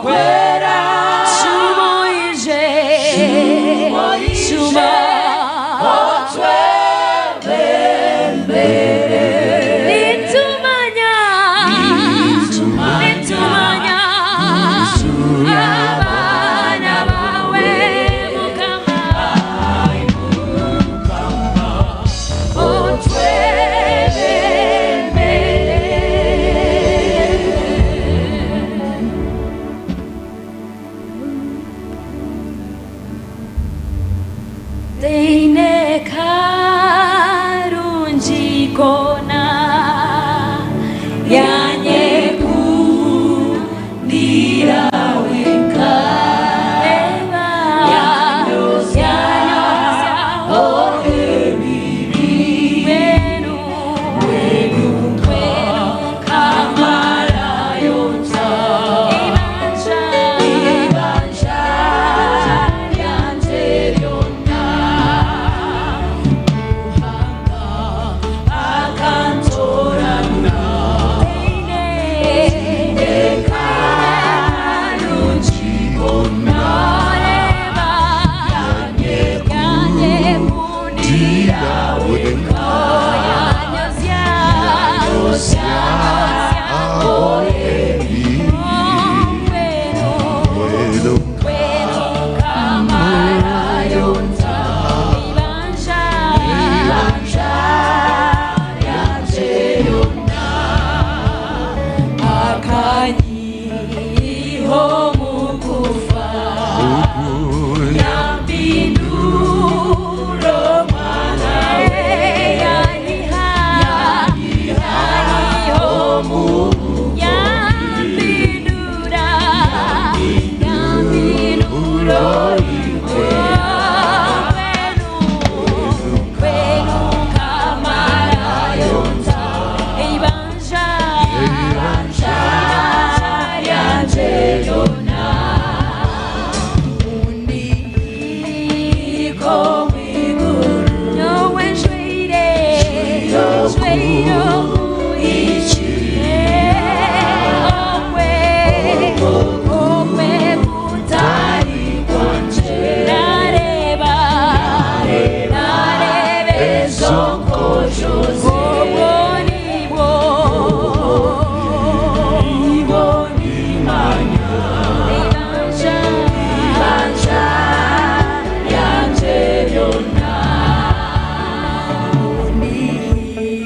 Okwera Shumoije Shumoije Otwebembere Nitumanya Nitumanya Abana bawe Mukama Otwebembere Teine karungi kona yanyekundira wenka eba Yanyozya ebibi wenu wenu Kamarayonza ibanja Ibanja ryanje ryona Ruhanga akantorana teine Karungi kona oreba yanyekundira wenka yanyozya Yanyozya wenu wenu Kamarayonza ibanja Ibanja ryanje ryona Akanyiho mu kufa Yampindura mwana we yanyiha Yanyiho mu yampindura yampindura wenu wenu Kamarayonza ibanja Ibanja ryanje ryona Uniko mw'iguru nyowe njweire njweire okwe okwe kutari kwanje nareba nareba Ezo nkojoze obwo nibwo Ibonimanya ibanja Ibanja ryanje ryona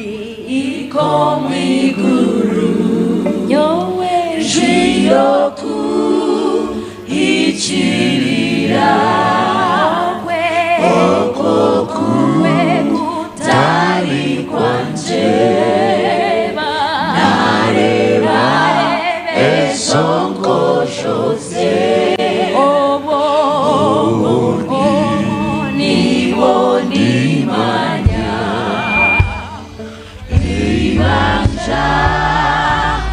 Uniko mw'iguru nyowe Njiyoku ichirira okwe okwe kutari Tari kwanje nareba Nareba nareba Ezo nkojoze obwo Nibonimanya Ibanja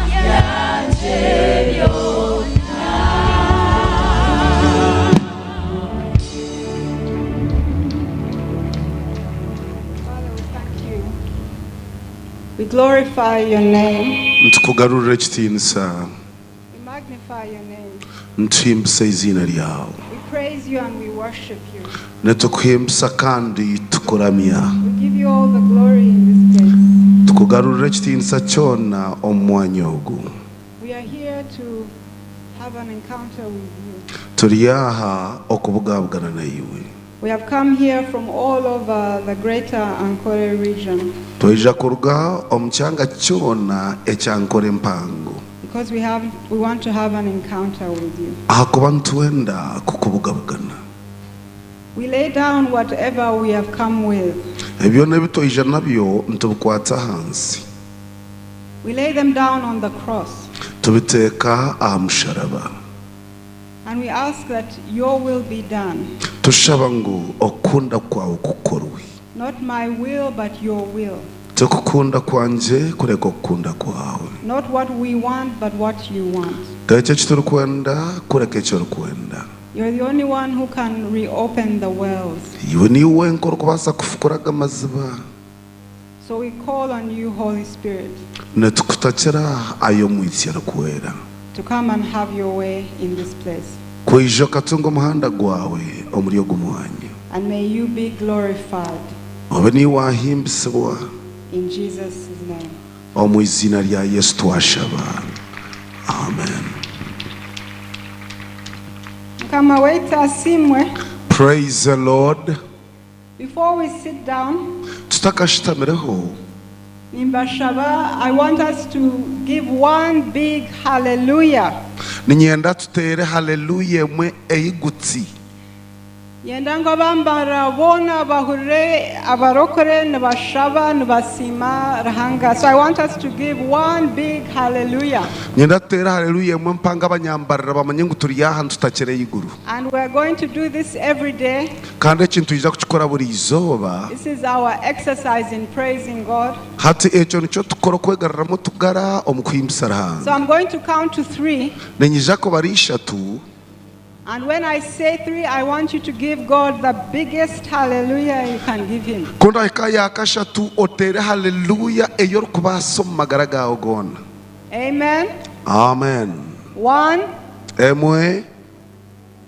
ryanje ryona Father, we thank you. We glorify your name. Ntukugarurira ekitiinisa We magnify your name. ntuhimbisa izina ryawe We praise you and we worship you. nitukuhimbisa kandi tukuramya We give you all the glory in this place. tukugarurira ekitiinisa kyona omu mwanya ogu We are here to have an encounter with you. turi aha okubugabugana naiwe We have come here from all over the greater Ankole region twija kuruga omu kyanga kyona ekyankora empango because we want to have an encounter with you. ahakuba nitwenda kukubugabugana We lay down whatever we have come with. ebyona ebitwaija nabyo nitubikwata ahansi We lay them down on the cross tubiteeka aha musharaba and we ask that your will be done. tushaba ngu okukunda kwawe kukorwe Not my will, but your will. tikukunda kwanje kureka okukunda kwawe Not what we want, but what you want. tekyo ekiturikwenda kureka ekyorikwenda You're the only one who can reopen the wells. iwe niwe wenka orikubaasa kufukuraga amaziba So we call on you, Holy Spirit, nitukutakira ayo omwitsya arikwera to come and have your way in this place. Kwija okatunga omuhanda gwawe omuri ogu mwanya. And may you be glorified Obe niiwe wahimbisibwa in Jesus' name. Omu iziina rya Yesu twashaba. Amen. Mukama waitu asiimwe. Praise the Lord. Before we sit down, Tutakashitamireho, nimbashaba, I want us to give one big hallelujah. Niinyenda tuteere haleluya emwe eigutsi. Yenda ngu abambara boona bahurire abarokore nibashaba nibasiima Ruhanga. So I want us to give one big hallelujah. Nyenda tuteere haleluya emwe mpanga abanyambarira bamanye ngu turi aha nitutakira eiguru. And we are going to do this every day. Kandi eki nitwija kukikora buri izooba. This is our exercise in praising God. Hati ekyo nikyo tukora okwegaruramu tugara omu kuhimbisa Ruhanga. So I'm going to count to 3. Niinyija kubara ishatu. And when I say 3, I want you to give God the biggest hallelujah you can give him. Ku ndahika ya kashatu oteere haleluya ei orikubaasa omu magara gaawe goona. Amen. Amen. 1. Emwe.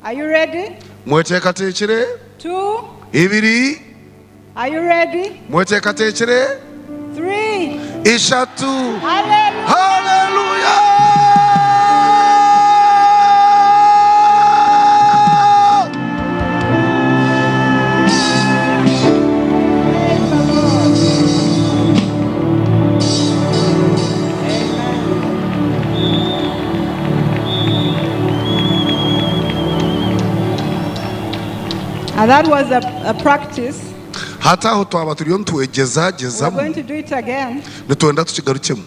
Are you ready? Mweteekateekire? 2. Ibiri. Are you ready? Mweteekateekire? 3. Ishatu. Hallelujah. Hallelujah. And that was a practice. Hati aho twaba turiyo nitwegyezaagyezamu. We're going to do it again. Nitwenda tukigarukyemu.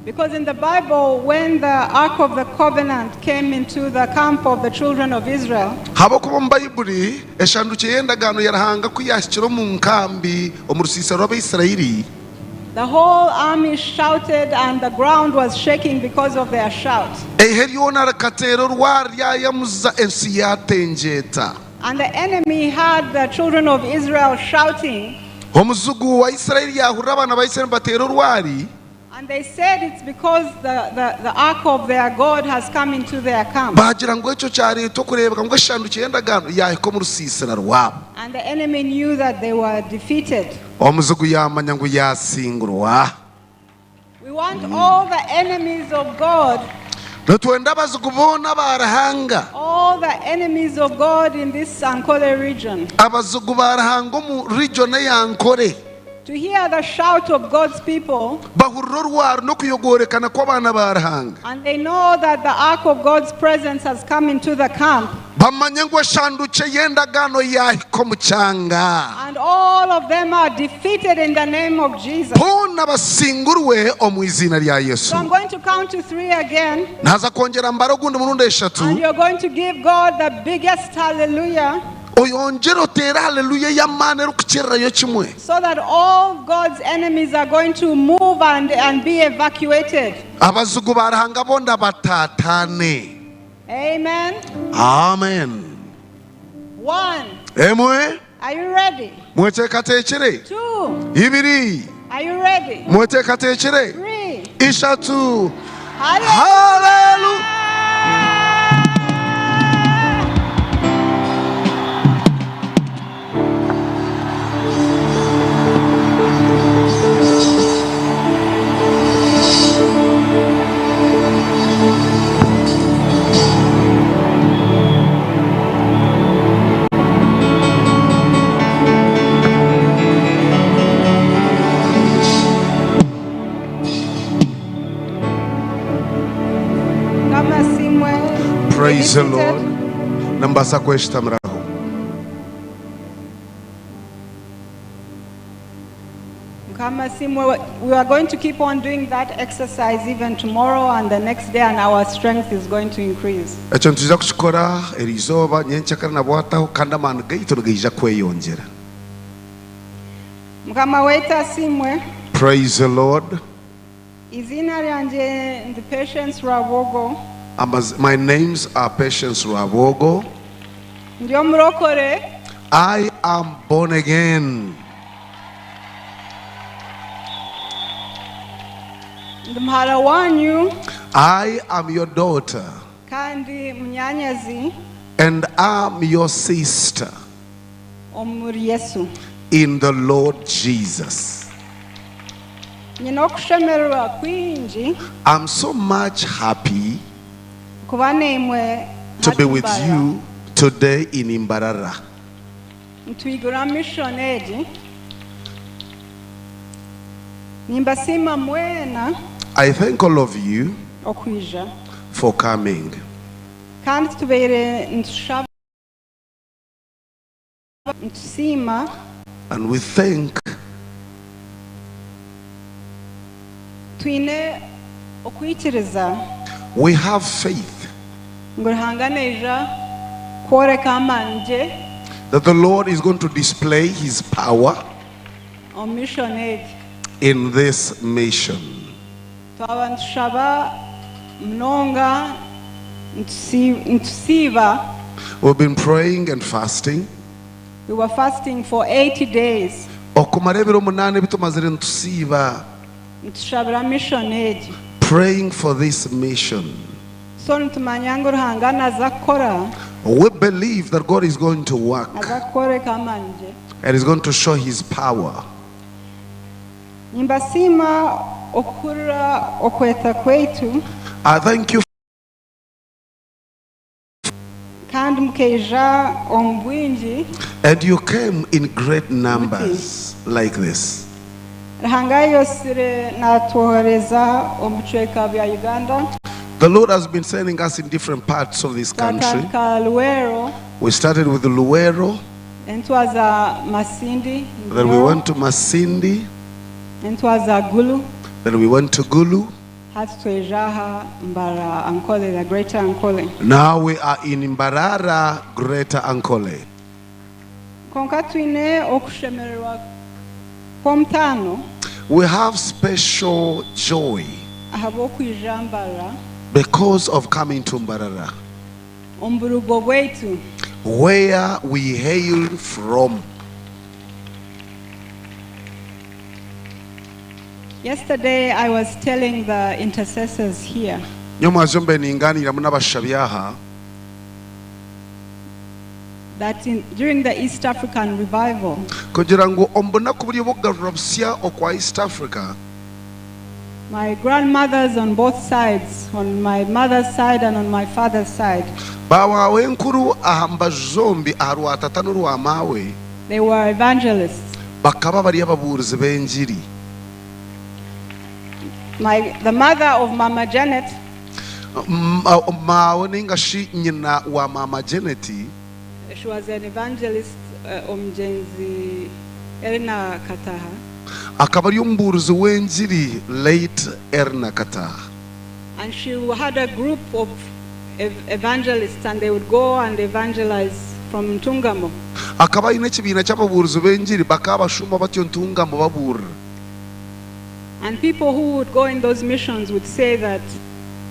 Because in the Bible, when the Ark of the Covenant came into the camp of the children of Israel, Habwokuba omu Baibuli, eshanduukye y'endagaano ya Ruhanga ku yaahikire omu nkambi omu rusiisira rw'Abaisiraeli, the whole army shouted and the ground was shaking because of their shout. Eihe ryona rikateera orwari ryayamuza ensi yaatengyeeta. And the enemy had the children of Israel shouting. Omuzigu wa Isiraeli yaahurira abaana ba Isiraeli nibateera orwari. And they said it's because the ark of their God has come into their camp. Baagira ngu ekyo kyareetwa okureebeka ngu eshanduukye y'endagaano yaahika omu rusiisira rwabo. And the enemy knew that they were defeated. Omuzigu yaamanya ngu yaasingurwa. We want all the enemies of God. Nitwenda abazigu boona ba Ruhanga. All the enemies of God in this Ankole region. Abazigu ba Ruhanga omu region eya Ankole. To hear the shout of God's people. Bahurira orwari n'okuyogorekana kw'abaana ba Ruhanga. And they know that the ark of God's presence has come into the camp. Bamanye ngu eshanduukye y'endagaano yaahika omu kyanga. And all of them are defeated in the name of Jesus. Boona basingurwe omu iziina rya Yesu. So I'm going to count to 3 again. Naaza kwongyera mbare ogundi murundi eshatu. And you're going to give God the biggest hallelujah. Oyongyere oteere haleluya ey'amaani erikukirirayo kimwe. So that all God's enemies are going to move and be evacuated. Abazigu ba Ruhanga boona bataataane. Amen. Amen. 1. Emwe. Are you ready? Mweteekateekire. 2. Ibiri. Are you ready? Mweteekateekire. 3. Ishatu. Hallelujah. Hallelujah. Praise the Lord. Nambasa kweshitamiraho. We are going to keep on doing that exercise even tomorrow and the next day, and our strength is going to increase. Ekyo nitwija kukikora erizooba nyenkyakare nabwataho kandi amaani gaitu nigaija kweyongyera. Mukama waitu asiimwe. Praise the Lord. Izina ryanje ndi Patience Rwabogo. My names are Patience Rwabogo. Ndi omurokore. I am born again. Ndi muhara wanyu I am your daughter kandi munyanyazi and am your sister omuri Yesu. in the Lord Jesus. Nyine okushemererwa kwingi I'm so much happy kuba naimwe to be with hati you today in Mbarara. Nitwigura mission egi. Nimbasiima mwena I thank all of you okwija for coming. kandi tubaire nitushaba nitusiima And we thank twine okwikiriza we have faith ngu Ruhanga naija kworeka amaani ge that the Lord is going to display his power omu mission egi. in this mission. Twaba nitushaba munonga nitusiiba. We've been praying and fasting. We were fasting for 80 days. Okumara ebiro 8 bitumazire nitusiiba. Nitushabira mission egi. Praying for this mission. So nitumanya ngu Ruhanga naza kukora. We believe that God is going to work Naza kworeka amaani ge. and is going to show his power. Nimbasiima okuhurira okweta kwaitu. I thank you. Kandi mukeija omu bwingi. And you came in great numbers like this. Ruhanga yosire natwohereza omu bicweka bya Uganda. The Lord has been sending us in different parts of this country. Twatandika Luwero, We started with Luwero, ntwaza Masindi, then we went to Masindi, ntwaza Gulu, then we went to Gulu. hati tweja aha Mbarara Ankole, the Greater Ankole. Now we are in Mbarara, Greater Ankole. Konka twine okushemererwa kw'omutaano We have special joy ahabw'okwija Mbarara because of coming to Mbarara, omu burugo bwaitu. where we hail from. Yesterday I was telling the intercessors here Nyomwazyo ninganiramu n'abashabi aha that during the East African revival, kugira ngu omubunaku buri obugarura busya okwa East Africa, my grandmothers on both sides, on my mother's side and on my father's side, bawawe enkuru aha mbaju zombi aha rwa tata n'orwa maawe, they were evangelists. bakaba bari ababuurizi b'enjiri. The mother of Mama Janet, Maawe ninga shi nyina wa Mama Janet, she was an evangelist, Omjenzi Erna Kataha. akaba ari omubuurizi w'enjiri late Erna Kataha. And she had a group of evangelists, and they would go and evangelize from Ntungamo. Akaba aine ekibiina ky'ababuurizi b'enjiri bakaba bashuma batyo Ntungamo babuurira. And people who would go in those missions would say that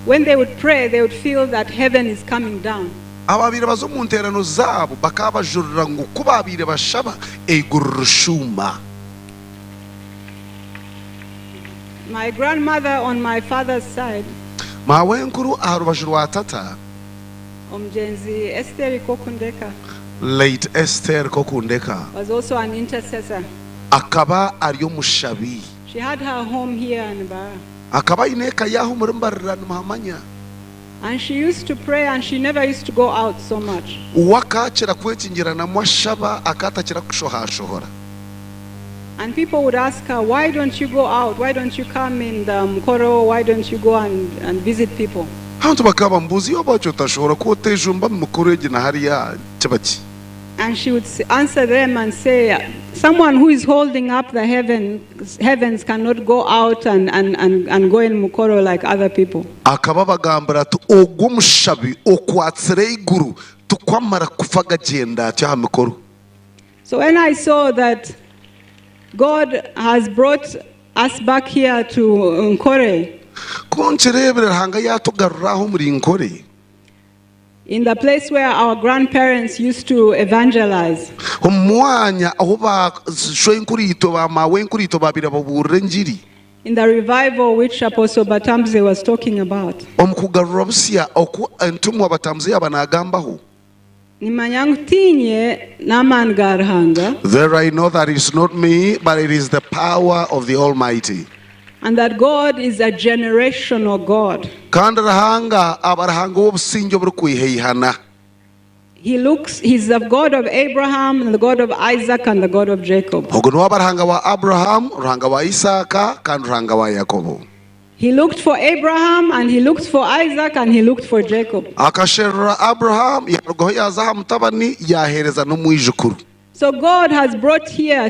when they would pray, they would feel that heaven is coming down. Ababiire baza omu nteerano zaabo bakaba bajurira ngu ku babiire bashaba eiguru rishuma. My grandmother on my father's side, Maawe enkuru aha rubaju rwa tata, Omjenzi Esther Kokundeka, late Esther Kokundeka, was also an intercessor. akaba ari omushabi. She had her home here in Mbarara. Akaba aine eka yaho omuri Mbarara nimuhamanya. And she used to pray, and she never used to go out so much. Uwakakira kwekingiranamu ashaba akatakira kushohashohora. And people would ask her, why don't you go out? Why don't you come in the Mukoro? Why don't you go and visit people? Abantu bakaba bambuza iyo bacho utashobora kutejumba mu mukoro egi na hariya kibaki. And she would answer them and say, someone who is holding up the heavens cannot go out and go in Mukoro like other people. Akaba bagambira ati ogwo mushabi okwatsire iguru tukwamara kufa gagenda atyo aha mikoro. So when I saw that God has brought us back here to Nkore, Konkirebera Ruhanga yatugaruraho muri Nkore, in the place where our grandparents used to evangelize, omwanya aho ba shwenkurito ba mawenkurito babira baburira enjiri, In the revival which Apostle Batambuze was talking about. Omu kugarura busya oku entumwa Batambuze yaaba naagambaho. Nimanya ngu tiinye n'amaani ga Ruhanga. There I know that it's not me, but it is the power of the Almighty. And that God is a generational God. Kandi Ruhanga aba Ruhanga ow'obusingye oburikwihaihana. He looks, he's the God of Abraham, and the God of Isaac, and the God of Jacob. Ogwo niwe aba Ruhanga wa Abrahamu, Ruhanga wa Isaaka, kandi Ruhanga wa Yakobo. He looked for Abraham, and he looked for Isaac, and he looked for Jacob. Akasherura Abrahamu, yaarugaho yaaza aha mutabani, yaaheereza n'omwijukuru. So God has brought here,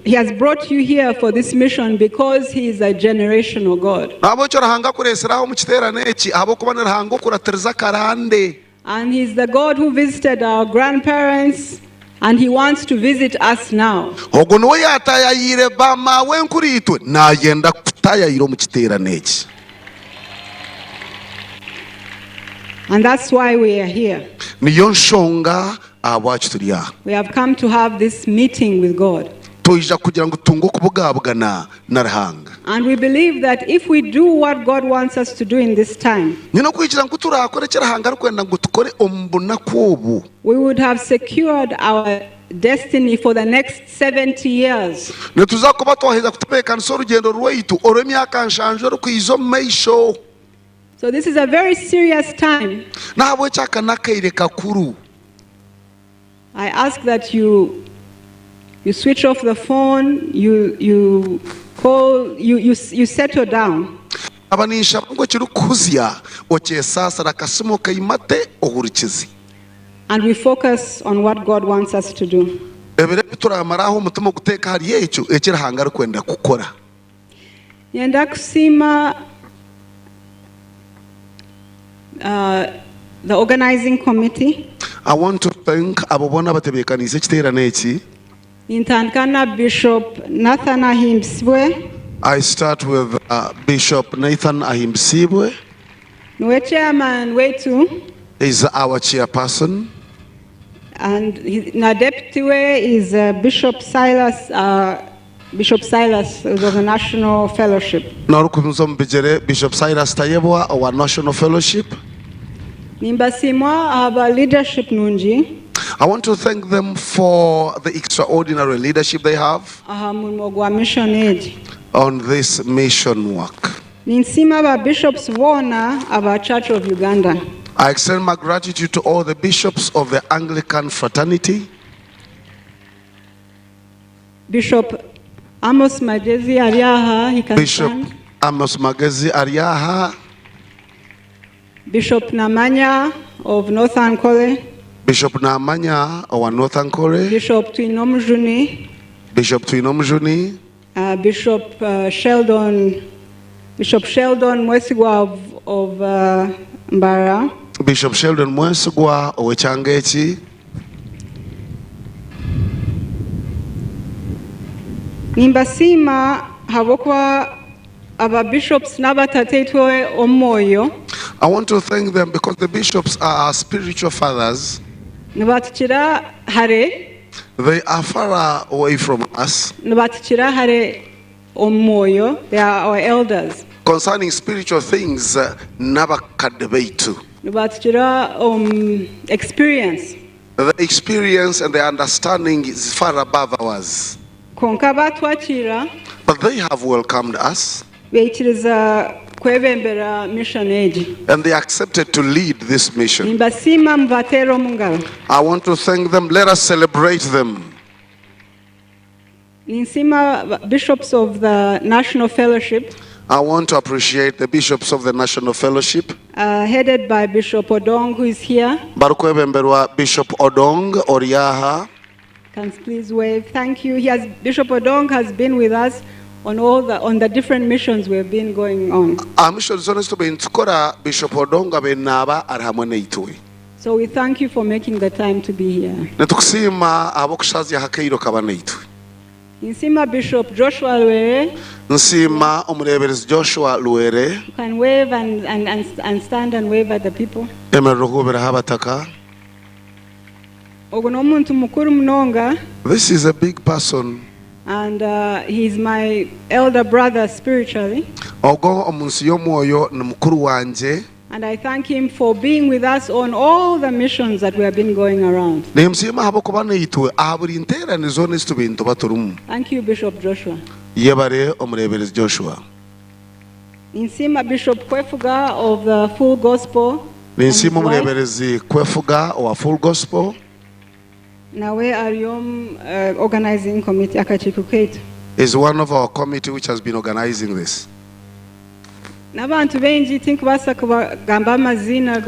he has brought you here for this mission because he is a generational God. N'ahabw'ekyo Ruhanga akureetsire aha omu kiteerane eki ahabw'okuba ni Ruhanga okuratiriza akarande. And he's the God who visited our grandparents and he wants to visit us now. Ogwo niwe yaataayayiire ba maawenkuriitwe, naayenda kututaayaayira omu kiteerane eki. And that's why we are here. Niyo nshonga ahabwaki turi aha. We have come to have this meeting with God. Twija kugira ngu tutunge okubugabugana na Ruhanga. And we believe that if we do what God wants us to do in this time, Nyine okwikiriza ngu ku turaakore eki Ruhanga arikwenda ngu tukore omu bunaku obu, we would have secured our destiny for the next 70 years. Nituza kuba twaheza kutebeekanisa orugyendo rwaitu orw'emyaka nshanju erikwija omu maisho. So this is a very serious time. N'ahabw'ekyo aka n'akaire kakuru. I ask that you you switch off the phone, you you call, you you you settle down. Naba ninshaba ngu ekirikukuhuzya okyesaasire akasimu okaimate ohurikize. And we focus on what God wants us to do. Ebiro ebi turamare aha omutima oguteeke ahari ekyo eki Ruhanga arikwenda kukora. Nyenda kusiima uh, the organizing committee. I want to thank abo boona abatebeekaniise ekiteerane eki. Nintandika na Bishop Nathan Ahimbisibwe. I start with uh, Bishop Nathan Ahimbisibwe. Niwe chairman waitu. He's our chairperson. And he, na deputy we is uh, Bishop Silas uh, Bishop Silas of the National Fellowship. N'orikuza omu bigyere Bishop Silas Tayebwa owa National Fellowship. Nimbasiimwa ahabwa leadership nungi. I want to thank them for the extraordinary leadership they have. Aha murimo gwa mission egi. On this mission work. Ninsiima ba bishops boona aba Church of Uganda. I extend my gratitude to all the bishops of the Anglican fraternity. Bishop Amos Magyezi ari aha, he can Bishop stand. Amos Magezi ari aha. Bishop Namanya of North Ankole. Bishop Namanya owa North Ankole. Bishop Twinomujuni. Bishop Twinomujuni. Uh, Bishop uh, Sheldon Bishop Sheldon Mwesigwa of, of uh, Mbara. Bishop Sheldon Mwesigwa ow'ekyanga eki. Nimbasiima ahabw'okuba aba bishops n'abatataitwe omu mwoyo. I want to thank them because the bishops are our spiritual fathers. Nibatukira hare. They are far away from us. Nibatukira hare omu mwoyo, they are our elders. Concerning spiritual things, n'abakadde baitu. Nibatukira omu experience. The experience and the understanding is far above ours. Kwonka baatwakiira. But they have welcomed us. Baikiriza kwebembera mission egi. And they accepted to lead this mission. Nimbasiima mubateere omu ngaro. I want to thank them. Let us celebrate them. Ninsiima bishops of the National Fellowship. I want to appreciate the bishops of the National Fellowship. Uh, headed by Bishop Odong who is here. Barikwebemberwa Bishop Odong ori aha. Can please wave. Thank you. He has, Bishop Odong has been with us on all the, on the different missions we've been going on. Aha mission zoona ezi tubaire nitukora, Bishop Odong abaire naaba ari hamwe naitwe. So we thank you for making the time to be here. Nitukusiima ahabw'okushazyaho akaire okaba naitwe. Ninsiima Bishop Joshua Lwere. Nsiima Omureeberezi Joshua Lwere. You can wave and, and, and, and stand and wave at the people. Emerera ohuubireho abataka. Ogu n'omuntu mukuru munonga. This is a big person. And he's my elder brother spiritually. Ogwo omu nsi y'omwoyo ni mukuru wangye. And I thank him for being with us on all the missions that we have been going around. Nimusiima ahabw'okuba naitwe aha buri nteerane zoona ezi tubaire nituba turimu. Thank you, Bishop Joshua. Yebare Omureeberezi Joshua. Ninsiima Bishop Kwefuga of the Full Gospel and his Ninsiima wife. Omureeberezi Kwefuga owa Full Gospel. Nawe ari omu organizing committee, akakiiko kaitu. Is one of our committee which has been organizing this. N'abantu baingi tinkubaasa kubagamba amaziina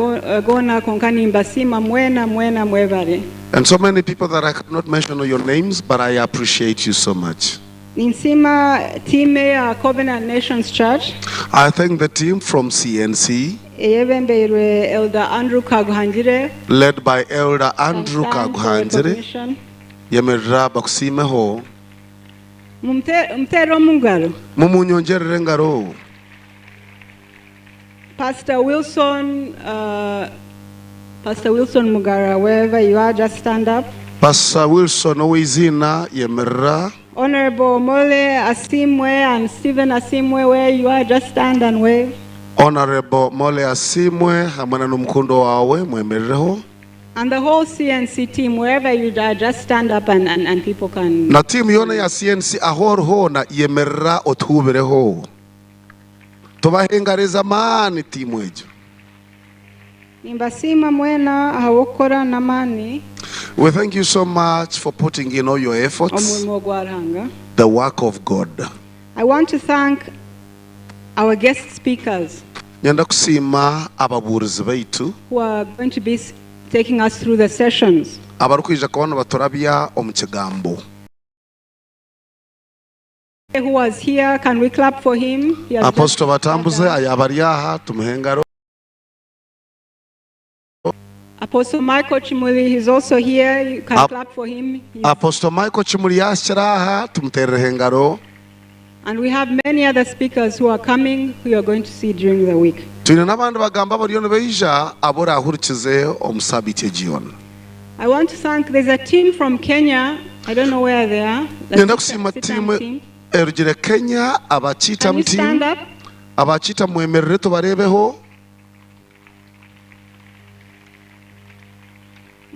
goona kwonka nimbasiima mwena mwena mwebare. And so many people that I cannot mention your names but I appreciate you so much. Ninsiima tiimu eya Covenant Nations Church. I thank the team from CNC. Eyebembeirwe Elder Andrew Kaguhangire. Led by Elder Andrew Can stand for Kaguhangire. recognition. Yemerera bakusiimeho. Mumuteere omu ngaro. Mumunyongyerere engaro. Pastor Wilson, Pastor Wilson Mugara, wherever you are, just stand up. Pastor Wilson ow'eiziina yemerera. Honorable Mole Asimwe and Stephen Asimwe, where you are, just stand and wave. Honorable Mole Asimwe hamwe na n'omukundo waawe mwemerereho. And the whole CNC team, wherever you are, just stand up and people can... Na tiimu yoona ya CNC ahu ori hoona yemerera otuhuubireho. Tubahe engaro ez'amaani tiimu egyo. Nimbasiima mwena ahabw'okukora n'amaani. We thank you so much for putting in all your efforts. Omurimo gwa Ruhanga. The work of God. I want to thank our guest speakers. Nyenda kusiima ababuurizi baitu. Who are going to be taking us through the sessions. Abarikwija kuba nibaturabya omu kigambo. Who was here, can we clap for him? He has just Apostle Batambuze ayaba ari aha tumuhe engaro. Apostle Michael Chimuli, he's also here. You can clap for him. He's Apostle Michael Chimuli yahikire aha tumuteerereho engaro. And we have many other speakers who are coming, who you are going to see during the week. Twine n'abandi bagambi abariyo nibaija abu oraahurikize omu saabiiti egi yoona. I want to thank, there's a team from Kenya, I don't know where they are. The Nyenda kusiima Sitam tiimu team. erugire Kenya aba Can you Chitam team. stand up? Aba Chitam mwemerere tubareebeho.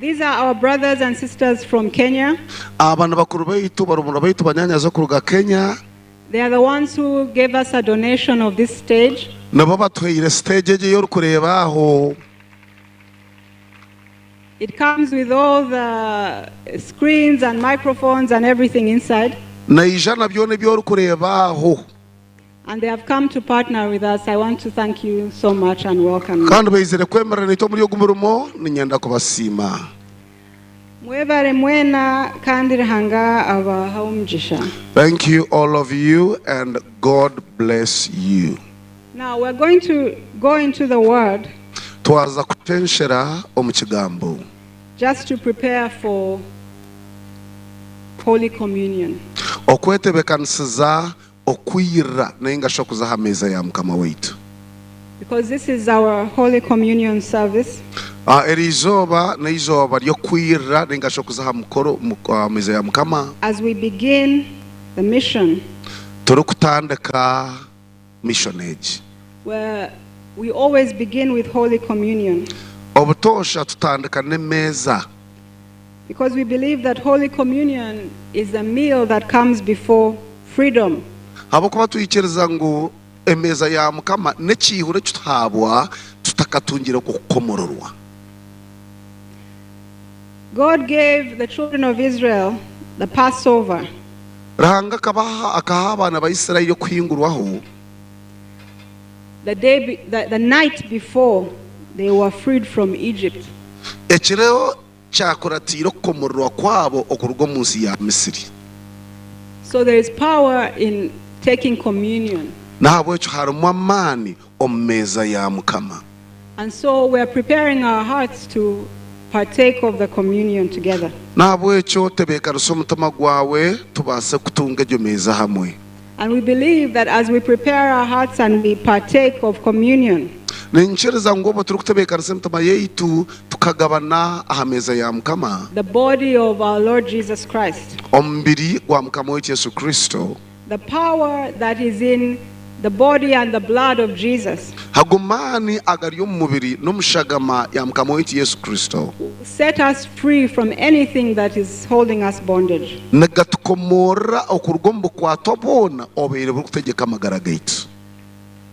These are our brothers and sisters from Kenya. Aba ni bakuru baitu, barumuna baitu, banyaanyazi kuruga Kenya. They are the ones who gave us a donation of this stage. Nibo batuhaire stage egi ei orikureeba aho. It comes with all the screens and microphones and everything inside. Naija na byona ebi orikureeba aho. And they have come to partner with us. I want to thank you so much and welcome you. Kandi baizire kwemerera naitwe omuri ogu murimo, niinyenda kubasiima. Mwebare mwena kandi Ruhanga abahe omugisha. Thank you all of you and God bless you. Now we're going to go into the word. Twaza kutenshera omu kigambo. Just to prepare for Holy Communion. Okwetebekanisiza okwirira nainga shi okuza aha meeza ya Mukama waitu. Because this is our Holy Communion service. Eri izooba n'eizooba ry'okwirira nainga shi okuza aha mukoro, aha meeza ya Mukama. As we begin the mission. Turikutandika mission egi. Where we always begin with Holy Communion. Obutoosha tutandika n'emeeza. Because we believe that Holy Communion is a meal that comes before freedom. Ahabw'okuba twikiriza ngu emeeza ya Mukama n'ekiihuro eki tuhaabwa tutakatungire okwo kukomororwa. God gave the children of Israel the Passover. Ruhanga akabaha akaha abaana ba Israeli okuhingurwaho. The day be, the night before they were freed from Egypt. Ekiro kyakuratiire okukomororwa kwabo okuruga omu nsi ya Misiri. So there is power in taking communion. N'ahabw'ekyo harimu amaani omu meeza ya Mukama. And so we are preparing our hearts to partake of the communion together. N'ahabw'ekyo tebeekanisa omutima gwawe tubaase kutunga egyo meeza hamwe. And we believe that as we prepare our hearts and we partake of communion, Niinyikiriza ngu obu turikutebeekanisa emitima yaitu tuka. Tukagabana aha meeza ya Mukama. The body of our Lord Jesus Christ. Omubiri gwa Mukama waitu Yesu Kristo. The power that is in the body and the blood of Jesus. Ago maani agari omu mubiri n'omu shagama ya Mukama waitu Yesu Kristo. Set us free from anything that is holding us bondage. Nigatukomoorora okuruga omu bukwatwa bwona obubaire burikutegyeka amagara gaitu.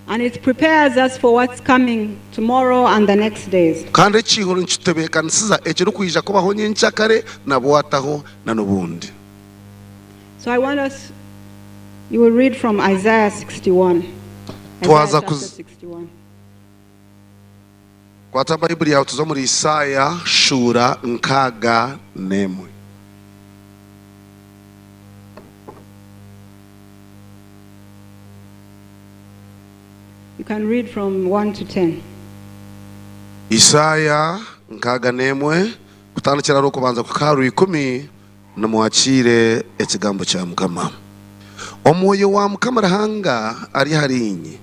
And it prepares us for what's coming tomorrow and the next days. Kandi ekiihuro nikitutebeekanisiza ekirikwija kubaho nyenkyakare na bwataho na n'obundi. So I want us, you will read from Isaiah 61. Isaiah Twaza chapter kuz- 61. Kwata Baibuli yaawe tuze omuri Isaaya shuura 61. You can read from 1 to 10. Isaaya 61 kutandikira ahari orw'okubanza kuhika aha rw'ikumi nimwakiire ekigambo kya Mukama. Omwoyo wa Mukama Ruhanga ari ahariinye,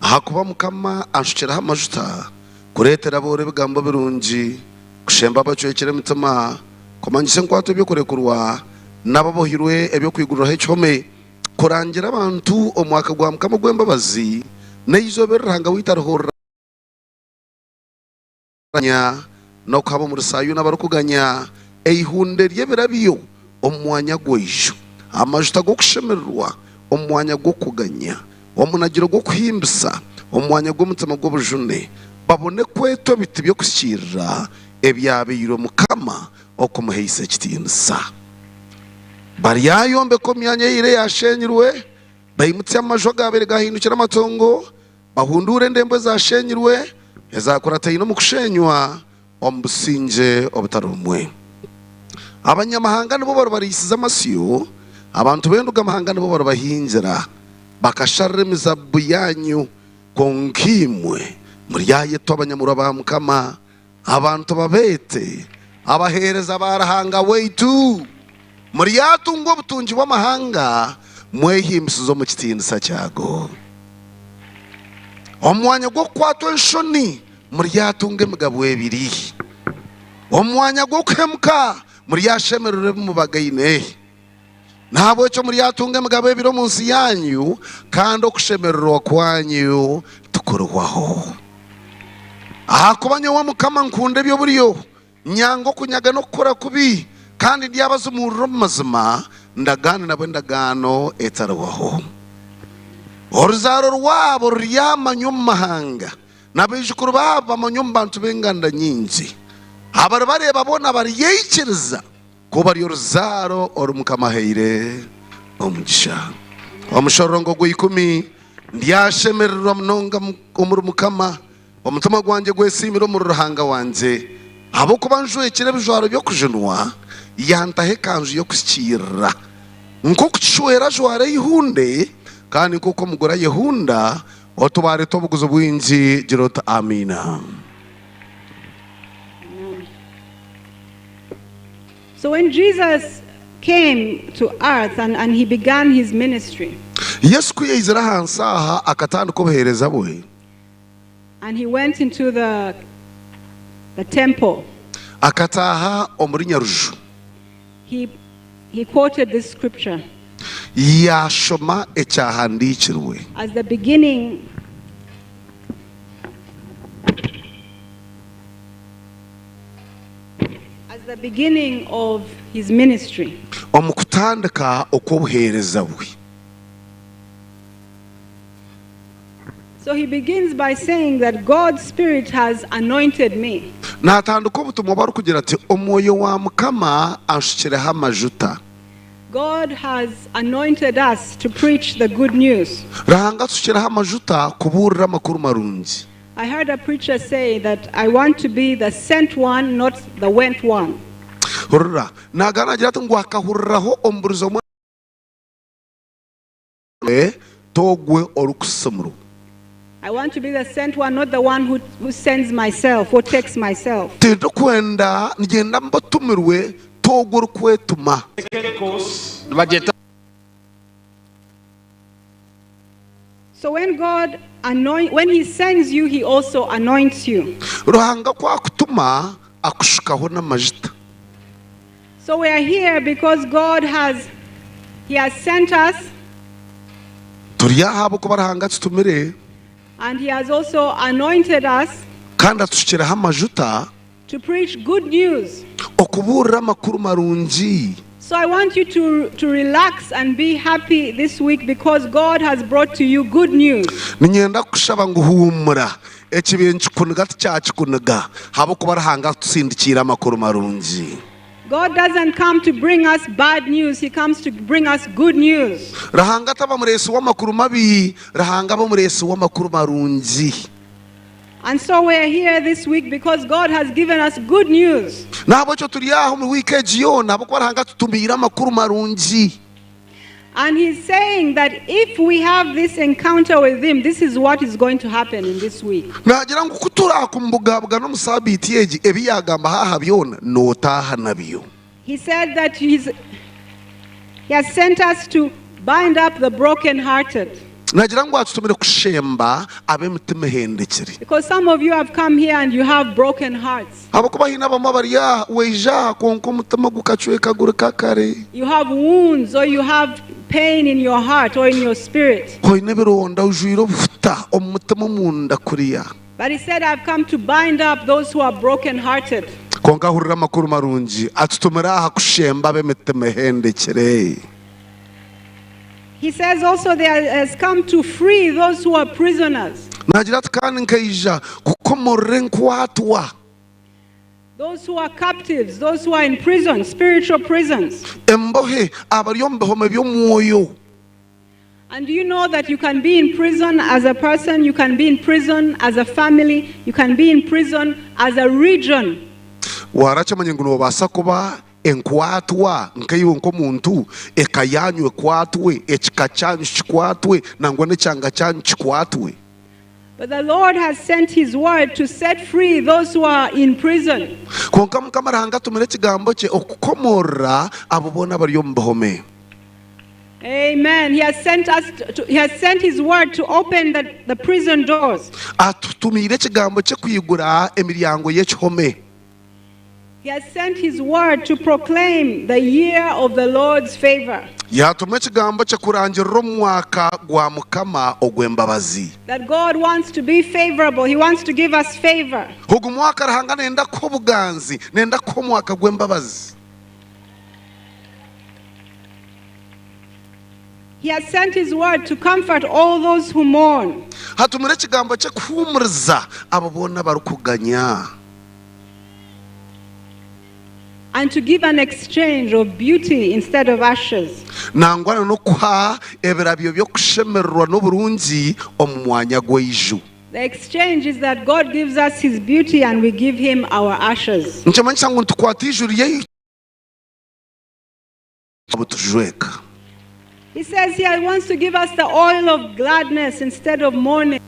ahakuba Mukama anshukireho amajuta kureetera abooro ebigambo birungi, kushemba abacwekire emitima, kumanyisa enkwatwa eby'okurekurwa, n'ababohirwe eby'okwiguriraho ekihome, Kurangira abantu omwaka gwa Mukama ogw'embabazi, n'eizooba eri Ruhanga waitu arihuriranya, n'okuha ab'omuri Saayuuni abarikuganya eihunde ry'ebirabyo omu mwanya gwaijo, amajuta g'okushemererwa omu mwanya gw'okuganya, omunagiro gw'okuhimbisa omu mwanya gw'omutima gw'obujune, babone kwetwa ebiti by'okuhikiirira ebyabairwe Mukama okumuhaisa ekitiinisa. Baryayombeka omu myanya eyaire yaashenyirwe, baimutsye amaju agaabaire gaahindukire amatongo, bahunduure endembo ezaashenyirwe, ezaakurataine omu kushenywa omu busingye obutari bumwe. Abanyamahanga nibo baribariisiza amasyo, abantu b'enduga-mahanga nibo baribahingira, bakasharira emizaabibu yaanyu. Kwonka imwe muryayetwa abanyamurwa ba Mukama, Abantu babeete abaheereza ba Ruhanga waitu. Muryatungwa obutungi bw'amahanga, mwehimbisize omu kitiinisa kyago. Omu mwanya gw'okukwatwa enshoni, muryatunga emigabo ebiri. Omu mwanya gw'okuhemuka, muryashemererwa ebi mubagaine. N'ahabw'ekyo muryatunga emigabo ebiri omu nsi yaanyu, kandi okushemererwa kwanyu tikurihwaho. Ahakuba nyowe Mukama nkunda eby'oburyo, nyanga okunyaga n'okukora kubi, kandi ndyabazimuurira omu mazima, ndagaane nabo endagaano etarihwaho. Oruzaaro rwabo ruryamanywa omu mahanga, na baijukuru baabo bamanywe omu bantu b'enganda nyingi. Abaribareeba boona baryaikiriza Ku bari oruzaaro oru Mukama ahaire omugisha. Omushororongo gw'eikumi, Ndyashemererwa munonga omuri Mukama, omutima gwangye gwesiimire omuri Ruhanga wangye, ahabw'okuba anjwekire ebijwaro by'okujunwa, yantaho ekanju y'okuhikiirira. Nk'oku kishwera ajwara eihunde, kandi nk'oku omugore ayehunda otubaare tw'obuguzi bwingi, gira oti, Amiina. So when Jesus came to earth and, and he began his ministry. Yesu ku yaizire aha nsi aha akatandika obuheereza bwe. And he went into the, the temple. Akataaha omuri Nyaruju. He, he quoted this scripture. Yaashoma ekyahandiikirwe. As the beginning As the beginning of his ministry. Omu kutandika okw'obuheereza bwe. So he begins by saying that God's spirit has anointed me. Naatandika obutumwa bwe arikugira ati, Omwoyo wa Mukama anshukireho amajuta. God has anointed us to preach the good news. Ruhanga atushukireho amajuta kubuurira amakuru marungi. I heard a preacher say that I want to be the sent one not the went one. Hurira, nagamba nagira ati ngu akahuriraho omuburizi omwe t'ogwe orikusimurwa. I want to be the sent one not the one who, who sends myself or takes myself. Tindikwenda niinyenda mbe otumirwe t'ogwe orikwetuma. Nibagyeta. So when God anoint, when he sends you, he also anoints you. Ruhanga ku akutuma, akushukaho n'amajuta. So we are here because God has He has sent us. Turi aha ahabw'okuba Ruhanga atutumire. And he has also anointed us. Kandi atushukireho amajuta. To preach good news. Okubuurira amakuru marungi. So I want you to, to relax and be happy this week because God has brought to you good news. Niinyenda kukushaba ngu huumura, ekibaire nikikuniga tikyakikuniga ahabw'okuba Ruhanga atusindikiire amakuru marungi. God doesn't come to bring us bad news, He comes to bring us good news. Ruhanga taba mureetsi w'amakuru mabi, Ruhanga aba omureetsi w'amakuru marungi. And so we are here this week because God has given us good news. N'ahabw'ekyo turi aha omu wiiki egi yoona ahabw'okuba Ruhanga atutumiire amakuru marungi. And he's saying that if we have this encounter with him, this is what is going to happen in this week. Naagira ngu ku turakumubugabugana omu saabiiti egi, ebi yaagamba haaha byona, nootaaha nabyo. He said that he's, he has sent us to bind up the brokenhearted. Naagira ngu atutumire kushemba ab'emitima ehendekire. Because some of you have come here and you have broken hearts. Ahabw'okuba haine abamwe abari aha, waija aha kwonka omutima gukacwekagurika kare. You have wounds or you have pain in your heart or in your spirit. Oine ebironda, ojwire obuhuta omu mutima omunda kuriya. But he said, I've come to bind up those who are brokenhearted. Kwonka hurira amakuru marungi, atutumire aha kushemba ab'emitima ehendekire. He says also there has come to free those who are prisoners. Naagira ati, Kandi nkaija kukomorora enkwatwa. Those who are captives, those who are in prison, spiritual prisons. Embohe, abari omu bihome by'omwoyo. And do you know that you can be in prison as a person, you can be in prison as a family, you can be in prison as a region. Waarakimanya ngu noobaasa kuba enkwatwa nkaiwe nk'omuntu, eka yaanyu ekwatwe, ekika kyanyu kikwatwe, nangwa n'ekyanga kyanyu kikwatwe? But the Lord has sent His word to set free those who are in prison. Kwonka Mukama Ruhanga atumire ekigambo kye okukomorora abo boona abari omu bihome. Amen. He has sent us to, he has sent his word to open the, the prison doors. Atutumiire ekigambo kye kwigura emiryango y'ekihome. He has sent his word to proclaim the year of the Lord's favor. Yaatuma ekigambo kye kurangirira omwaka gwa Mukama ogw'embabazi. That God wants to be favorable. He wants to give us favor. Ogu mwaka Ruhanga nenda kuha obuganzi, nenda kuha omwaka gw'embabazi. He has sent his word to comfort all those who mourn. Atumire ekigambo kye kuhuumuriza abo boona abarikuganya. And to give an exchange of beauty instead of ashes. Nangwa na n'okuha ebirabyo by'okushemererwa n'oburungi omu mwanya gw'eiju. The exchange is that God gives us his beauty and we give him our ashes. Nikimanyisa ngu nitukwata eiju ryaitu tujweka. He says here he wants to give us the oil of gladness instead of mourning.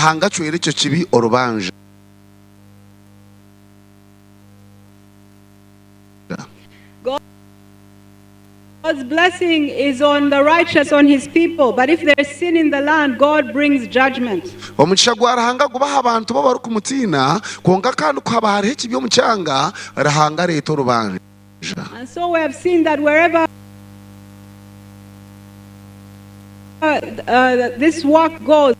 Ruhanga acwera ekyo kibi orubanja. God's blessing is on the righteous, on his people. But if there is sin in the land, God brings judgment. Omugisha gwa Ruhanga guba aha bantu be abarikumutiina, kwonka kandi ku haba hariho ekibi omu kyanga, Ruhanga areeta orubanja. And so we have seen that wherever uh, this work goes,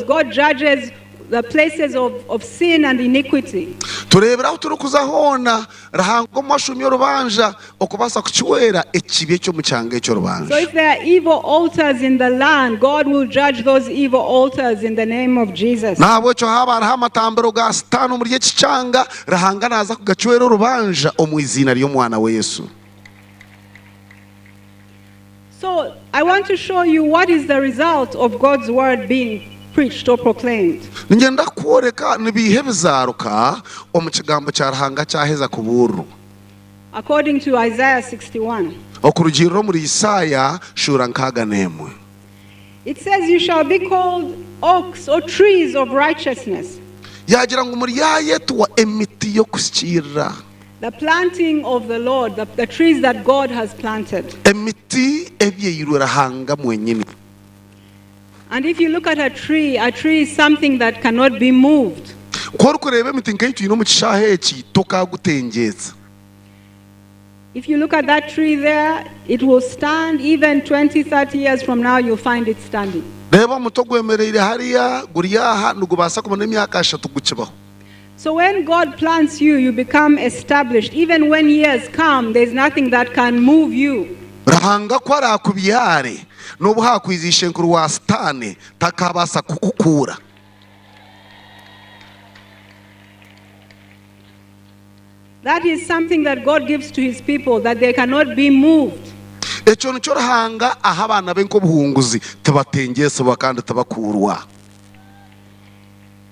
God judges the places of sin and iniquity. Tureebera ahu turikuza hoona Ruhanga omwashumya orubanja okubaasa kukiweera ekibi eky'omu kyanga eky'orubanja. So if there are evil altars in the land, God will judge those evil altars in the name of Jesus. N'ahabw'ekyo haaba hariho amatambiro ga Sitaane omuri eki kyanga, Ruhanga naaza kugacwera orubanja omu iziina ry'Omwana we Yesu. So I want to show you what is the result of God's word being preached or proclaimed. Niinyenda kukworeka nibiiha ebizaaruka omu kigambo kya Ruhanga kyaheza kubuurirwa. According to Isaiah 61. Okurugiirira omuri Isaaya shuura 61. It says you shall be called oaks or trees of righteousness. Yaagira ngu muryayetwa emiti y'okuhikiirira. The planting of the Lord, the trees that God has planted. Emiti ebyairwe Ruhanga mwenyini. And if you look at a tree, a tree is something that cannot be moved. Ku orikureeba emiti nk'ei twine omu kishaayi eki, tokaagutengyeetsa. If you look at that tree there, it will stand even 20, 30 years from now, you'll find it standing. Reeba omuti ogwemereire hariya, guri aha, nigubaasa kumara emyaka ashatu gukibaho. So when God plants you, you become established. Even when years come, there's nothing that can move you. Ruhanga ku araakubyare, n'obu haakwiza ishenkuru wa Sitaane, takaabaasa kukukuura. That is something that God gives to his people, that they cannot be moved. Ekyo nikyo Ruhanga aha abaana be nk'obuhunguzi, tibatengyesibwa kandi tibakuurwa.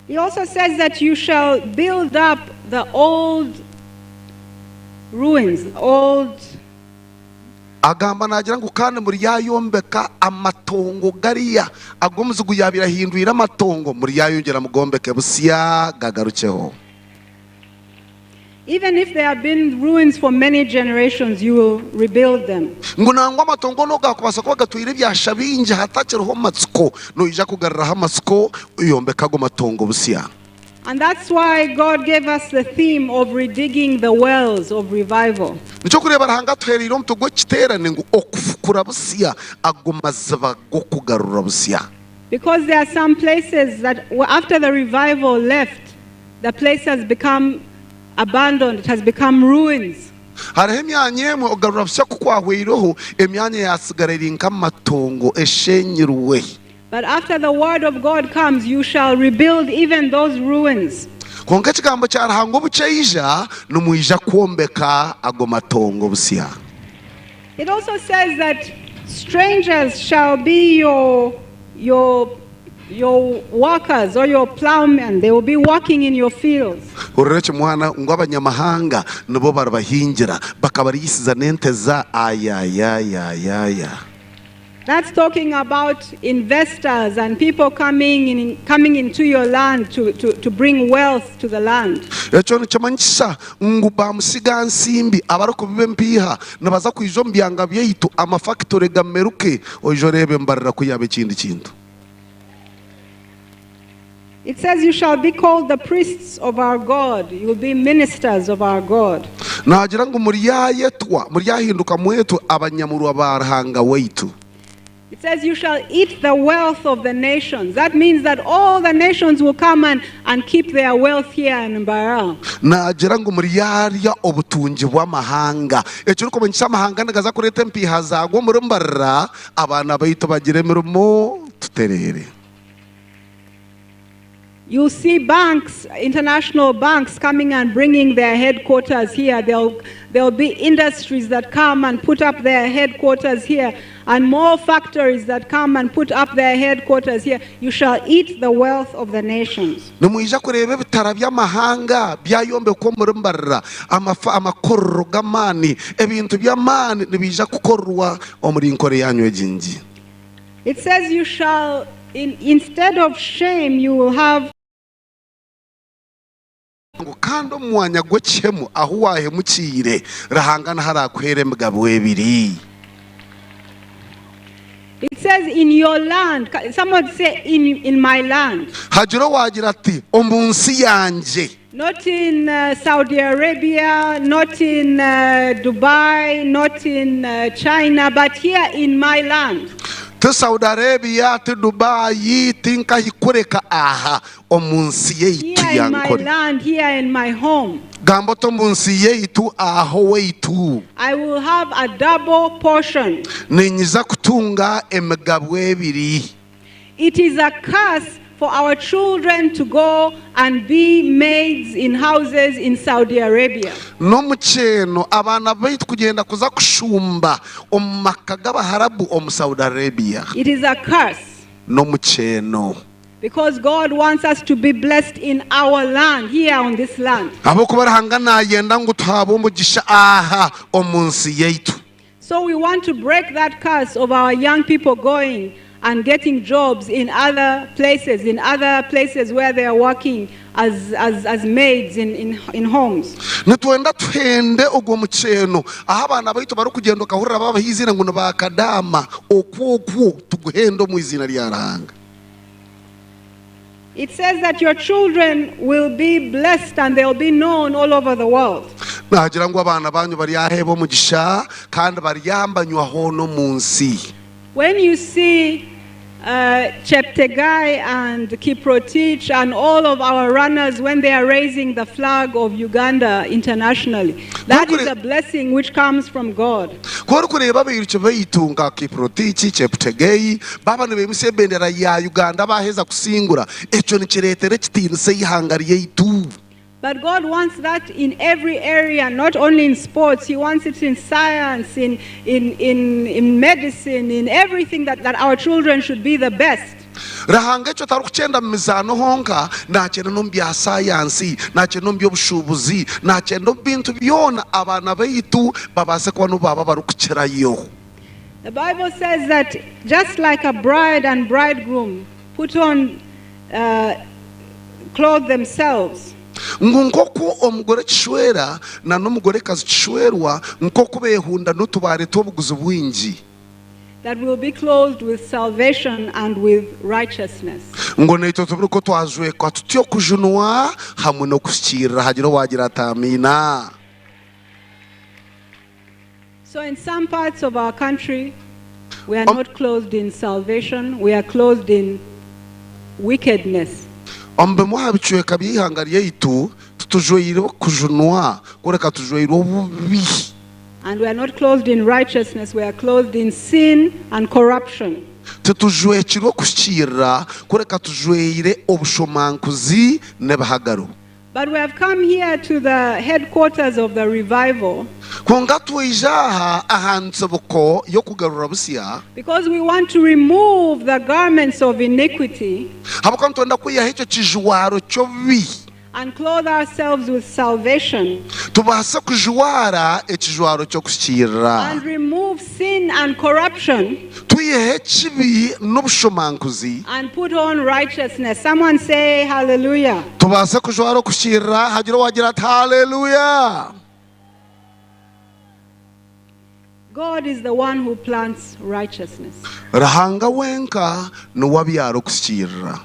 He also says that you shall build up the old ruins, old Agamba naagira ngu kandi muryayombeka amatongo gariya agu omuzigu yaabaire ahindwire amatongo, muryayongyera mugombeke busya gagarukyeho. Even if they have been ruins for many generations, you will rebuild them. Ngu nangwa amatongo n'obu gaakubaasa kuba gatwire ebyasha bingi hatakiriho matsiko, noija kugaruraho amatsiko oyombeke ago matongo busya. And that's why God gave us the theme of redigging the wells of revival. Nikyo orikureeba Ruhanga atuheereire omutwe gw'ekiteerane ngu okufukura busya ago maziba g'okugarura busya. Because there are some places that after the revival left, the place has become abandoned, it has become ruins. Hariho emyanya emwe okugarura busya ku kwahweireho, emyanya yaatsigara eri nk'amatongo esheenyirwe. But after the word of God comes, you shall rebuild even those ruins. Kwonka ekigambo kya Ruhanga obu kyaija, nimwija kwombeka ago matongo busya. It also says that strangers shall be your workers or your plowmen. They will be working in your fields. Hurira eki mwana, ngu abanyamahanga nibo baribahingira, bakabariisiza n'ente za ayayayayaya. That's talking about investors and people coming into your land to bring wealth to the land. Ekyo nikimanyisa ngu bamusigansimbi abarikubiba empiiha nibaza kwija omu byanga byaitu, amafakitore gameruke, oije oreebe embarira ku yaaba ekindi kintu. It says you shall be called the priests of our God. You will be ministers of our God. Naagira ngu muryayetwa, muryahinduka mwetwe abanyamurwa ba Ruhanga waitu. It says you shall eat the wealth of the nations. That means that all the nations will come and keep their wealth here in Mbarara. Naagira ngu muryarya obutungi bw'amahanga. Ekirikumanyisa amahanga nigaza kureeta empiiha zaago omuri Mbarara, abaana baitu bagire emirimo tutereere. You'll see banks, international banks coming and bringing their headquarters here. There'll be industries that come and put up their headquarters here, and more factories that come and put up their headquarters here. You shall eat the wealth of the nations. Nimwija kureeba ebitara by'amahanga byayombekwa omuri Mbarara, amakorero g'amaani, ebintu by'amaani nibiija kukorerwa omuri nkore yanyu egi ngi. It says you shall, instead of shame, you will have Ngu kandi omu mwanya gw'ekihemu ahu waahemukiire, Ruhanga niho araakuheera emigabo ebiri. It says in your land. Someone say in my land. Hagira owaagira ati omu nsi yangye. Not in Saudi Arabia, not in Dubai, not in China, but here in my land. Ti Saudi Arabia, ti Dubai, ti nkahi kureka aha omu nsi yaitu Here ya in my Nkore. land, here in my home, Gamba oti omu nsi yaitu aha owaitu. I will have a double portion. Niinyija kutunga emigabo ebiri. It is a curse for our children to go and be maids in houses in Saudi Arabia. N'omukyeeno abaana baitu kugyenda kuza kushumba omu maka g'Abaharabu omu Saudi Arabia. It is a curse. N'omukyeeno. Because God wants us to be blessed in our land, here on this land. Ahabw'okuba Ruhanga naayenda ngu tuhaabwe omugisha aha omu nsi yaitu. So we want to break that curse of our young people going and getting jobs in other places, in other places where they are working as, as, as maids in, in, in homes. Nitwenda tuhende ogwo mukyeeno ahu abaana baitu barikugyenda okahurira babaha eiziina ngu ni baakadaama, okwo okwo tuguhende omu eiziina rya Ruhanga. It says that your children will be blessed and they'll be known all over the world. Naagira ngu abaana baanyu baryaheebwa omugisha kandi baryambanywa hoona omu nsi. When you see uh, Cheptegei and Kiprotich and all of our runners when they are raising the flag of Uganda internationally, that is a blessing which comes from God. Ku orikureeba abairuki baitu nka Kiprotich, Cheptegei baaba nibaimutsya ebendera ya Uganda baaheza kusingura, ekyo nikireetera ekitiinisa eihanga ryaitu. But God wants that in every area, not only in sports. He wants it in science, in, in, in, in medicine, in everything that, that our children should be the best. Ruhanga ekyo tarikukyenda mu mizaano honka, naakyenda n'omu bya saayansi, naakyenda omu by'obushuubuzi, naakyenda omu bintu byona abaana baitu babaase kuba nibo baaba abarikukirayo. The Bible says that just like a bride and bridegroom put on, uh, clothe themselves, Ngu nk'oku omugore kishwera na n'omugorekazi kishwerwa, nk'oku beehunda n'otubaare tw'obuguzi bwingi. That we'll be clothed with salvation and with righteousness. Ngu naitwe tube nikwo twajwekwa tutyo okujunwa hamwe n'okuhikiirira. Hagire owaagira ati, Amiina. So in some parts of our country, we are not clothed in salvation, we are clothed in wickedness. Omu bimwe aha bicweka by'eihanga ryaitu, titujwaire okujunwa, kureka tujwaire obubi. And we are not clothed in righteousness, we are clothed in sin and corruption. Titujwekirwe okuhikiirira, kureka tujwaire obushomankuzi n'ebihagaro. But we have come here to the headquarters of the revival. Kwonka twaija aha aha ntsibuko y'okugarura busya. Because we want to remove the garments of iniquity. Ahabw'okuba nitwenda kwihaho ekyo kijwaro ky'obubi. And clothe ourselves with salvation. Tubaase kujwara ekijwaro ky'okuhikiirira. And remove sin and corruption. Twiheho ekibi n'obushomankuzi. And put on righteousness. Someone say hallelujah. Tubaase kujwara okuhikiirira. Hagire owaagira ati, Haleluya! God is the one who plants righteousness. Ruhanga wenka niwe abyara okuhikiirira.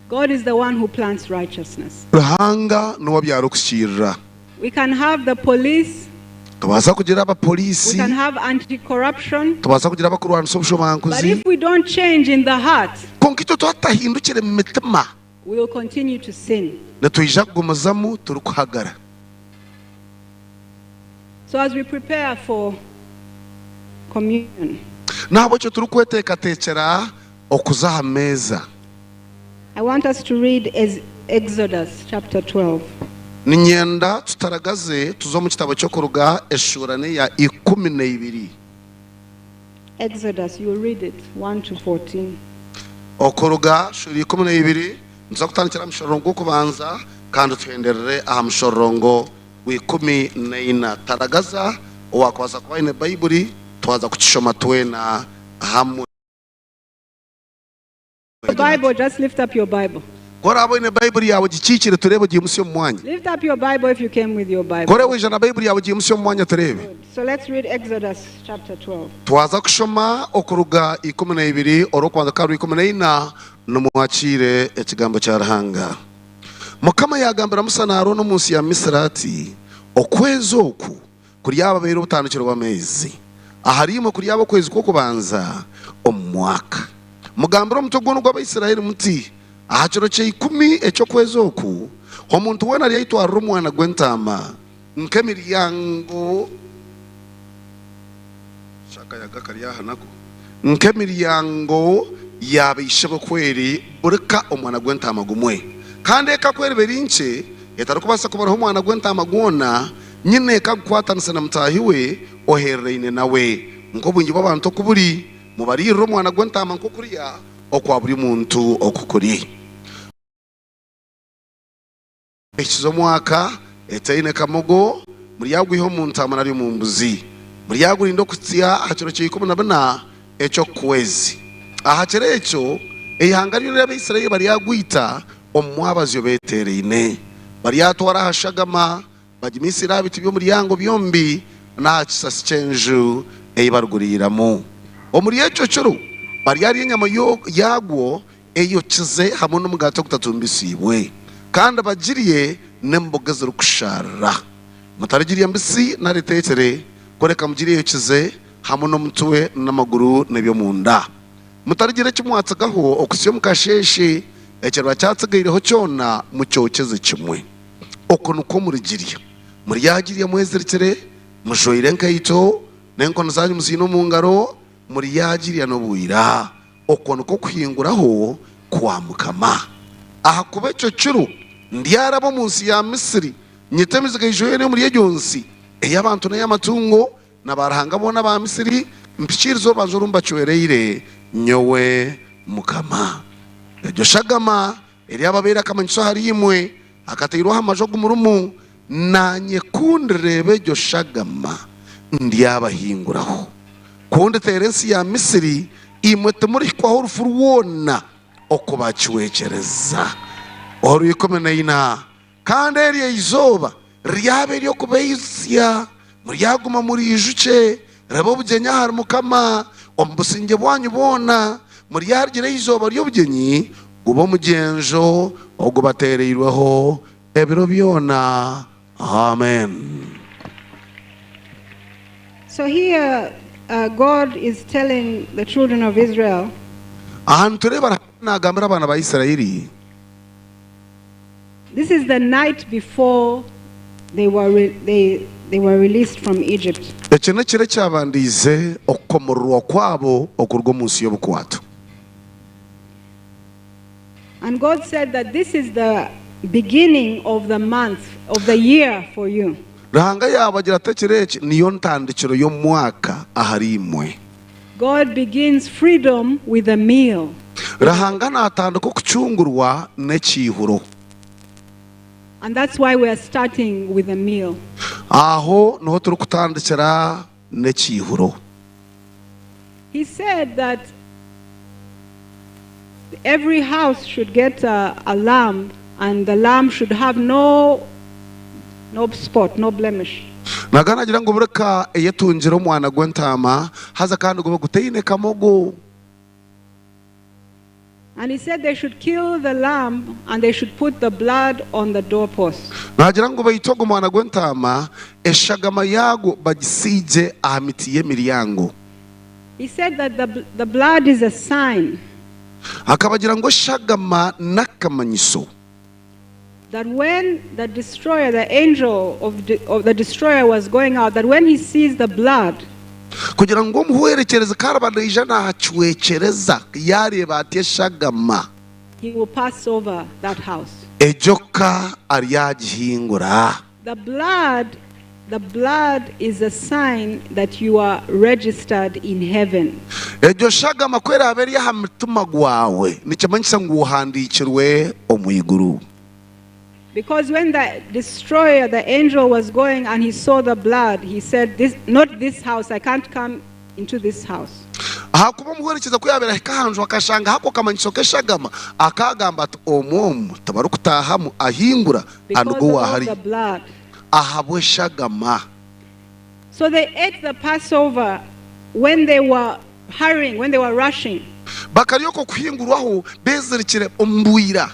God is the one who plants righteousness. Ruhanga niwe abyara okuhikiirira. We can have the police. Tubaasa kugira We abapoliisi, can have anti-corruption. tubaasa kugira abakurwanisa But obushomankuzi. if we don't change in the heart, Kwonka itwe twatahindukire mu mitima, we will continue to sin. nitwija kugumizamu turikuhagara. So as we prepare for communion, N'ahabw'ekyo turikweteekateekyera okuza aha meeza. I want us to read Exodus chapter 12. Niinyenda tutaragaze tuze omu kitabo ky'Okuruga eshuura n'eya 12. Exodus, you read it, 1 to 14. Okuruga shuura 12, nituza kutandikira aha mushororongo gw'okubanza kandi tuhenderere aha mushororongo Gw'ikumi naina. Taragaza owaakubaasa kuba aine Baibuli twaza kukishoma twena hamwe. Your Bible, just lift up your Bible. Ku oraabe oine Baibuli yaawe gikiikire tureebe ogiimutsye omu mwanya. Lift up your Bible if you came with your Ku Bible. oraabe waija na Baibuli yaawe giimutsye omu mwanya tureebe. Good. So let's read Exodus chapter 12. Twaza kushoma Okuruga 12 orw'okubanza kuhika aha rw'ikumi naina nimwakiire Ekigambo kya Ruhanga. Mukama yaagambira Musa na Arooni omu nsi ya Misiri ati, Okwezi oku kuryababeera obutandikiro bw'ameezi. Ahariimwe kuryaba okwezi kw'okubanza omu mwaka. Mugambire omutwe gwona ogw'Abaisiraeli muti, Aha kiro kya ikumi eky'okwezi oku, omuntu weena aryaitwarira omwana gw'entaama nk'emiryango Akayaga kari aha nako. Nk'emiryango ya baishebo ku eri, buri ka omwana gw'entaama gumwe. Kandi eka ku eriba eri nkye, etarikubaasa kubaraho omwana gw'entaama gwona, nyina eka agukwatanise na mutaahi we ohereraine nawe, nk'obwingi bw'abantu oku buri, mubariirire omwana gw'entaama nk'okurya okwa buri muntu oku kuri. Ehikize omwaka, etaine kamogo, muryagwiha omu ntaama nari omu mbuzi. Muryagurinda okuhitsya aha kiro kya 14 eky'oku kwezi. Aha kiro ekyo eihanga ryona ery'Abaisiraeli baryagwita omu mwabazyo beeteeraine. Baryatwara aha shagama, bagimiisiire aha biti by'omuryango byombi n'aha kisasi ky'enju ei bariguriiramu. Omuri ekyo kiro baryarya enyama yaagwo eyokize hamwe n'omugaati ogutatumbisiibwe, kandi bagirye n'emboga ezirikushaarira. Mutarigirya mbisi nari eteekire, kureka mugirye eyokize hamwe n'omutwe n'amaguru n'eby'omunda. Mutarigira eki mwatsigaho okuhitsya omu kasheeshe, ekiriba kyatsigaireho kyona mukyokyeze kimwe. Okwo nikwo murigirya. Muryagirya mwezirikire, mujwaire enkaito, n'enkoni zaanyu muziine omu ngaro, muryagirya n'obwira. Okwo nikwo kuhinguraho kwa Mukama. Ahakuba ekyo kiro ndyaraba omu nsi ya Misiri, nyite emizigaijo yoona ey'omuri egyo nsi, ey'abantu n'ey'amatungo, na baaruhanga boona aba Misiri, mpikiirize orubanja oru mbacwereire, nyowe Mukama. Egyo shagama eryababeera akamanyiso ahariimwe, akatairwe aha maju agu murimu, naanye ku ndireeba egyo shagama, ndyabahinguraho. Ku nditeera ensi ya Misiri, imwe timurihikwaho rufu rwona okubacwekyereza. Orwikumi na ina. Kandi eryo izooba riryaba ery'okubaijutsya, muryaguma muriijukye, ribe obugyenyi ahari Mukama omu busingye bwanyu bwona. Muryarigira eizooba ry'obugyenyi, gube omugyenzo ogubateereirweho ebiro byona. Amen. So here, God is telling the children of Israel Aha nitureeba Ruhanga naagambira abaana ba Israeli. This is the night before they were, re- they, they were released from Egypt. Eki n'ekiro ekyabandiize okukomororwa kwabo okuruga omu nsi y'obukwato. And God said that this is the beginning of the month, of the year for you. Ruhanga yaabagira ati ekiro eki niyo ntandikiro y'omwaka ahari imwe. God begins freedom with a meal. Ruhanga naatandika okucungurwa n'ekiihuro. And that's why we are starting with a meal. Aho niho turikutandikira n'ekiihuro. He said that every house should get a lamb, and the lamb should have no spot, no blemish. Naga nagira ngu buri ka eyetungire omwana gw'entaama, haza kandi gube gutaine kamogo. And he said they should kill the lamb and they should put the blood on the doorpost. Nagira ngu baite ogwo mwana gw'entaama, eshagama yaagwo bagisiigye aha miti y'emiryango. He said that the blood is a sign Akabagira ngu eshagama n'akamanyiso that when the destroyer, the angel of the destroyer was going out, that when he sees the blood, kugira ngu omuhwerekyerezi ku ariba naija naacwekyereza, yaareeba ati eshagama, he will pass over that house. Egyo ka aryagihingura. The blood is a sign that you are registered in heaven. Egyo shagama ku eraabe eri aha mutima gwawe, nikimanyisa ngu ohandiikirwe omu iguru. Because when the destroyer, the angel was going and he saw the blood, he said, "This, not this house, I can't come into this house." Ahakuba omuhwerekyeza ku yabaire ahika aha nju akashanga hako kamanyiso k'eshagama, akagamba ati omu omu tibarikutahamu, ahingura Because anuga of owahari the blood. Ahabw'eshagama. So they ate the Passover when they were hurrying, when they were rushing. Bakarya okwo kuhingurwaho bezirikire omu bwira.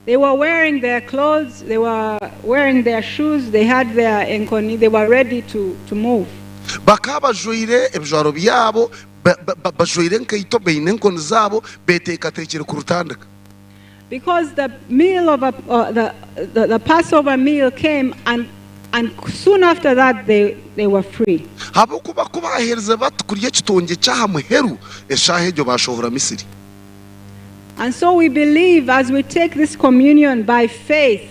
They were wearing their clothes, they were wearing their shoes, they had their enkoni, they were ready to move. Bakaba bajwaire ebijwaro byabo, bajwaire enkaito, baine enkoni zaabo, beeteekateekire kurutandika. Because the meal of a, the Passover meal came and, and soon after that they were free. Ahabw'okuba ku baaherize bati kurya ekitongye ky'aha muheru, eshaaha egyo baashohora Misiri. And so we believe as we take this communion by faith,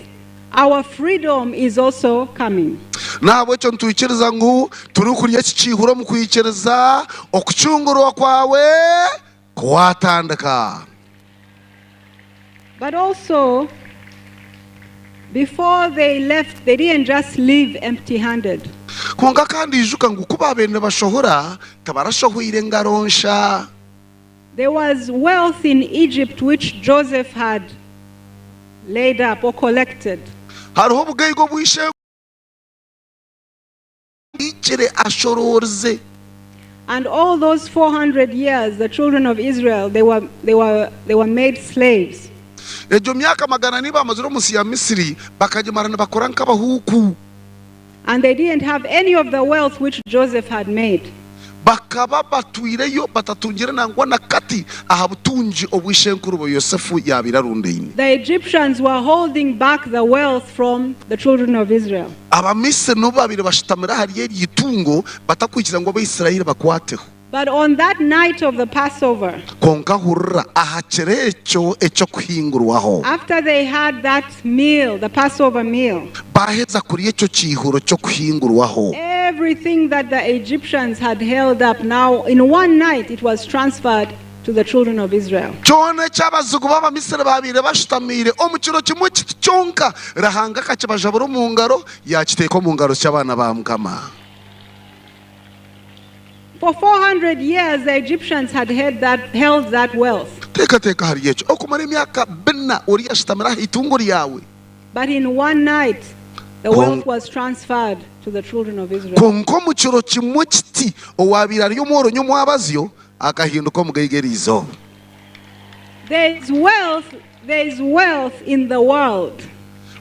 our freedom is also coming. N'ahabw'ekyo nitwikiriza ngu turikurya eki kiihuro omu kwikiriza, okucungurwa kwawe kwatandika. But also, before they left, they didn't just leave empty handed. Kwonka kandi ijuka ngu ku baabaire nibashohora, tibarashohoire ngaro nsha. There was wealth in Egypt which Joseph had laid up or collected. Hariho obugaiga obu ishe abiikire ashoroorize. And all those 400 years, the children of Israel, they were made slaves. Egyo myaka 400 ei baamazire omu nsi ya Misri bakagimara nibakora nk'abahuuku. And they didn't have any of the wealth which Joseph had made. Bakaba batwireyo batatungire nangwa na kati aha butungi obu ishenkurubo Yosefu yaabaire arundaine. The Egyptians were holding back the wealth from the children of Israel. Abamisri nibo baabaire bashutamire ahari eryo itungo batakwikiriza ngu Abaisraeli bakwateho. But on that night of the Passover, Kwonka hurira, aha kiro ekyo eky'Okuhingurwaho, after they had that meal, the Passover meal, baaheza kurya ekyo kiihuro ky'Okuhingurwaho, everything that the Egyptians had held up, now in one night it was transferred to the children of Israel. Kyona eki abazigu b'Abamisri baabaire bashutamiire omu kiro kimwe kiti kyonka, Ruhanga akakibajabura omu ngaro, yaakiteeka omu ngaro ky'abaana ba Mukama. For 400 years, the Egyptians had held that wealth. Teekateeka ahari ekyo, okumara emyaka bina ori ashutamire aha itungo ryawe. But in one night, the wealth was transferred to the children of Israel. Kwonka omu kiro kimwe kiti, owaabaire ari omworo nyomwabazyo akahinduka omugaiga eriizooba. There is wealth, there is wealth in the world.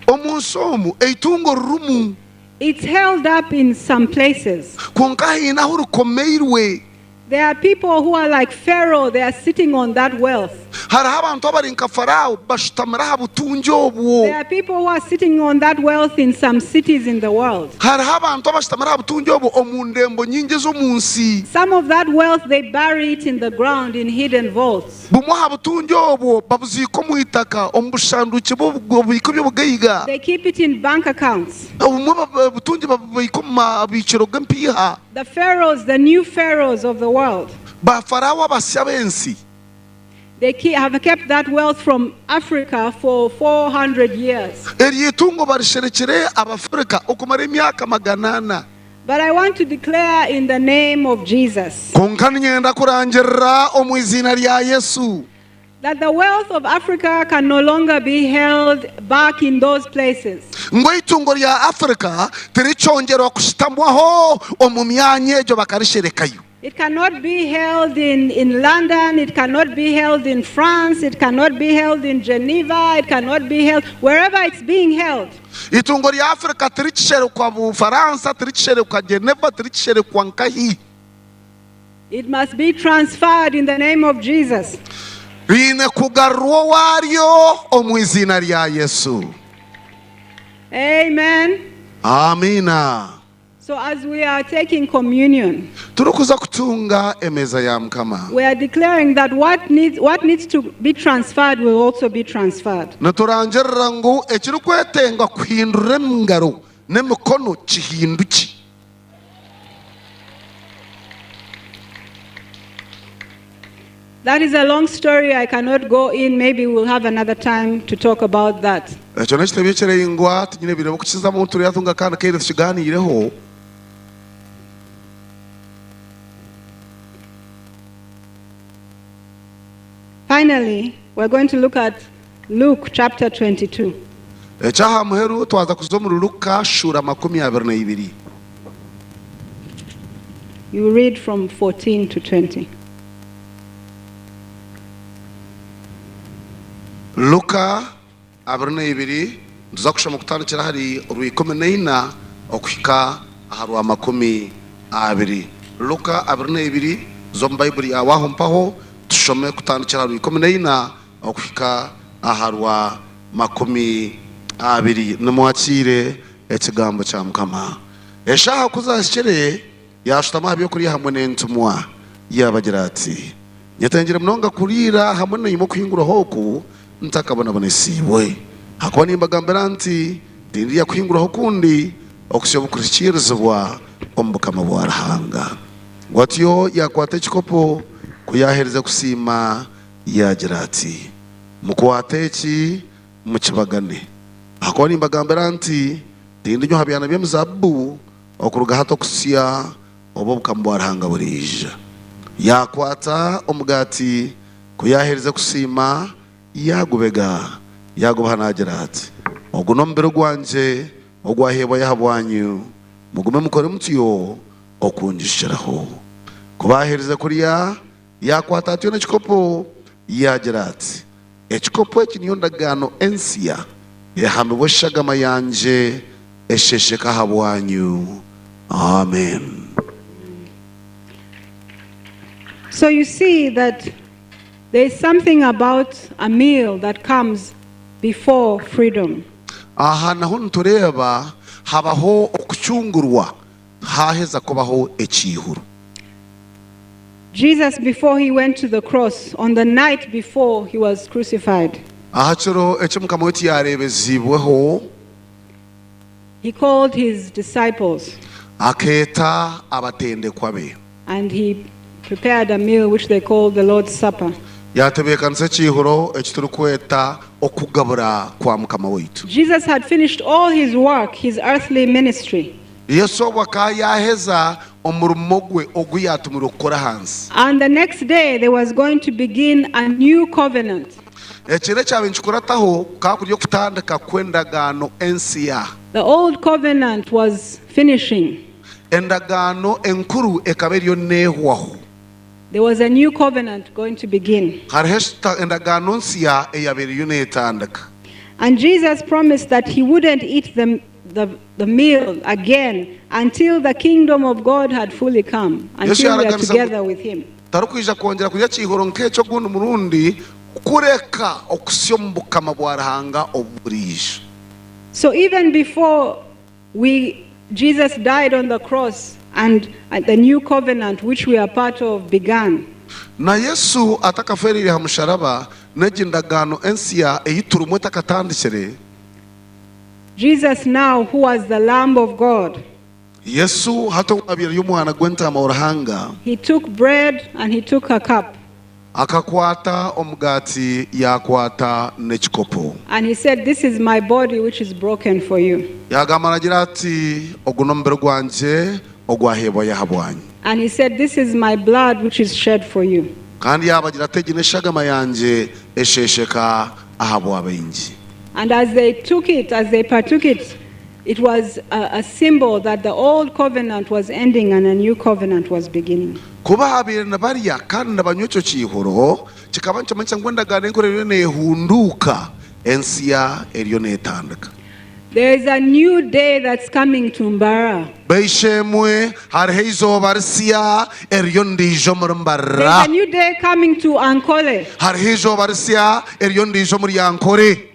Omu nsi omu, eitungo ririmu. It's held up in some places. Kwonka haine ahu rikomeirwe. There are people who are like Pharaoh, they are sitting on that wealth. Hariho abantu abari nka Faraaho bashutamire aha butungi obwo. There are people who are sitting on that wealth in some cities in the world. Hariho abantu abashutamire aha butungi obwo omu ndembo nyingi ez'omu nsi. Some of that wealth, they bury it in the ground in hidden vaults. Bumwe aha butungi obwo babuziika omu itaka omu bushanduukye bw'obubiiko by'obugaiga. They keep it in bank accounts. Obumwe obutungi babubiika omu mabiikiro g'empiiha. The pharaohs, the new pharaohs of the world. Ba Faraaho abasya ab'ensi. They have kept that wealth from Africa for 400 years. Eryo itungo barisherekire Abafirika okumara emyaka 400. But I want to declare in the name of Jesus. Kwonka niinyenda kurangirira omu iziina rya Yesu. That the wealth of Africa can no longer be held back in those places. Ngu eitungo rya Africa tirikyongyerwa kushutamwaho omu myanya egyo bakarisherekayo. It cannot be held in London, it cannot be held in France, it cannot be held in Geneva, it cannot be held wherever it's being held. Eitungo rya Africa tirikisherekwa Bufaransa, tirikisherekwa Geneva, tirikisherekwa nkahi. It must be transferred in the name of Jesus. Riine kugarurwa owaryo omu iziina rya Yesu. Amen. Amiina. So as we are taking communion, Turikuza kutunga emeeza ya Mukama, we are declaring that what needs to be transferred will also be transferred. Niturangirira ngu ekirikwetenga kuhindura engaro n'emikono kihinduki. That is a long story. I cannot go in. Maybe we'll have another time to talk about that. Ekyo n'ekitebyo kiraingwa tinyine bwire bw'okukizamu turyatunga akandi kaire tukiganiireho. Finally, we're going to look at Luke chapter 22. Eky'aha muheru twaza kuza omuri Luka shuura 22. You read from 14 to 20. Luka 22 nituza kushoma kutandikira ahari orwa 14 okuhika aha rwa 20. 2. Luka 22, za omu Baiburi yaawe aho mpaho, tushome kutandikira aha rwa 14 okuhika aha rwa 20. Nimwakiire ekigambo kya Mukama. Eshaaha ku zaahikire, yaashutama aha by'okurya hamwe n'entumwa, yaabagira ati, Nyetengire munonga kuriira hamwe naimwe Okuhingurwaho oku ntakabonabonesiibwe. Ahakuba nimbagambira nti, Tindirya Kuhingurwaho okundi, okuhitsya obu kurihikiirizibwa omu bukama bwa Ruhanga. Atyo yaakwata ekikopo, ku yaaherize kusiima, yaagira ati, Mukwate eki, mukibagane. Ahakuba nimbagambira nti, Tindinywa ha byana by'emizaabibu okuruga hati okuhitsya obu obukama bwa Ruhanga buriija. Yaakwata omugaati, ku yaaherize kusiima, yaagubega, yaagubaha naagira ati, Ogu n'omubiri gwangye ogwaheebwayo ahabwanyu, mugume mukore mutyo okungijukiraho. Ku baaherize kurya, yaakwata atyo n'ekikopo, yaagira ati, Ekikopo eki niyo ndagaano ensya ehamibwa eshagama yangye esheesheka ahabwanyu. Amen. So you see that there is something about a meal that comes before freedom. Aha naho nitureeba habaho okucungurwa haaheza kubaho ekiihuro. Jesus before he went to the cross, on the night before he was crucified. Aha kiro eki Mukama waitu yaareebeziibweho. He called his disciples. Akeeta abatendekwa be. And he prepared a meal which they called the Lord's Supper. Yaatebeekanisa ekiihuro eki turikweta okugabura kwa Mukama waitu. Jesus had finished all his work, his earthly ministry. Yesu obwo akaba yaaheza omurimo gwe ogu yaatumirwe kukora aha nsi. And the next day there was going to begin a new covenant. Ekiro ekyabaire nikikurataho kukaba kuri okutandika kw'endagaano ensya. The old covenant was finishing. Endagaano enkuru ekaba eriyo neehwaho. There was a new covenant going to begin. Hariho endagaano nsya eyabaire eriyo neetandika. And Jesus promised that he wouldn't eat the the, the meal again until the kingdom of God had fully come, Yesu until we are yaaraganisa ngu together with him. tarikwija kwongyera kurya kiihuro nk'ekyo ogundi murundi kureka okuhitsya omu bukama bwa Ruhanga obu buriija. So even before we Jesus died on the cross and the new covenant which we are part of began. Na Yesu atakafeereire ha musharaba, n'egi ndagaano ensya ei turimu etakatandikire, Jesus now who was the Lamb of God. Yesu hati owaabaire ari Omwana gw'Entaama wa Ruhanga. He took bread and he took a cup. Akakwata omugaati yaakwata n'ekikopo. And he said, This is my body which is broken for you. Yaagamba naagira ati, Ogu n'omubiri gwangye ogwaheebwayo ahabwanyu. And he said, This is my blood which is shed for you. Kandi yaabagira ati, Egi n'eshagama yangye esheesheka ahabwa baingi. And as they took it, as they partook it, it was a, a symbol that the old covenant was ending and a new covenant was beginning. Ku baabaire nibarya kandi nibanywa ekyo kiihuro, kikaba nikimanyisa ngu endagaano enkuru eriyo neehunduuka, ensya eriyo neetandika. There is a new day that's coming to Mbarara. B'eishe-emwe, hariho eizooba risya eririyo niriija omuri There Mbarara. is a new day coming to Ankole. Hariho eizooba risya eririyo niriija omuri Ankole.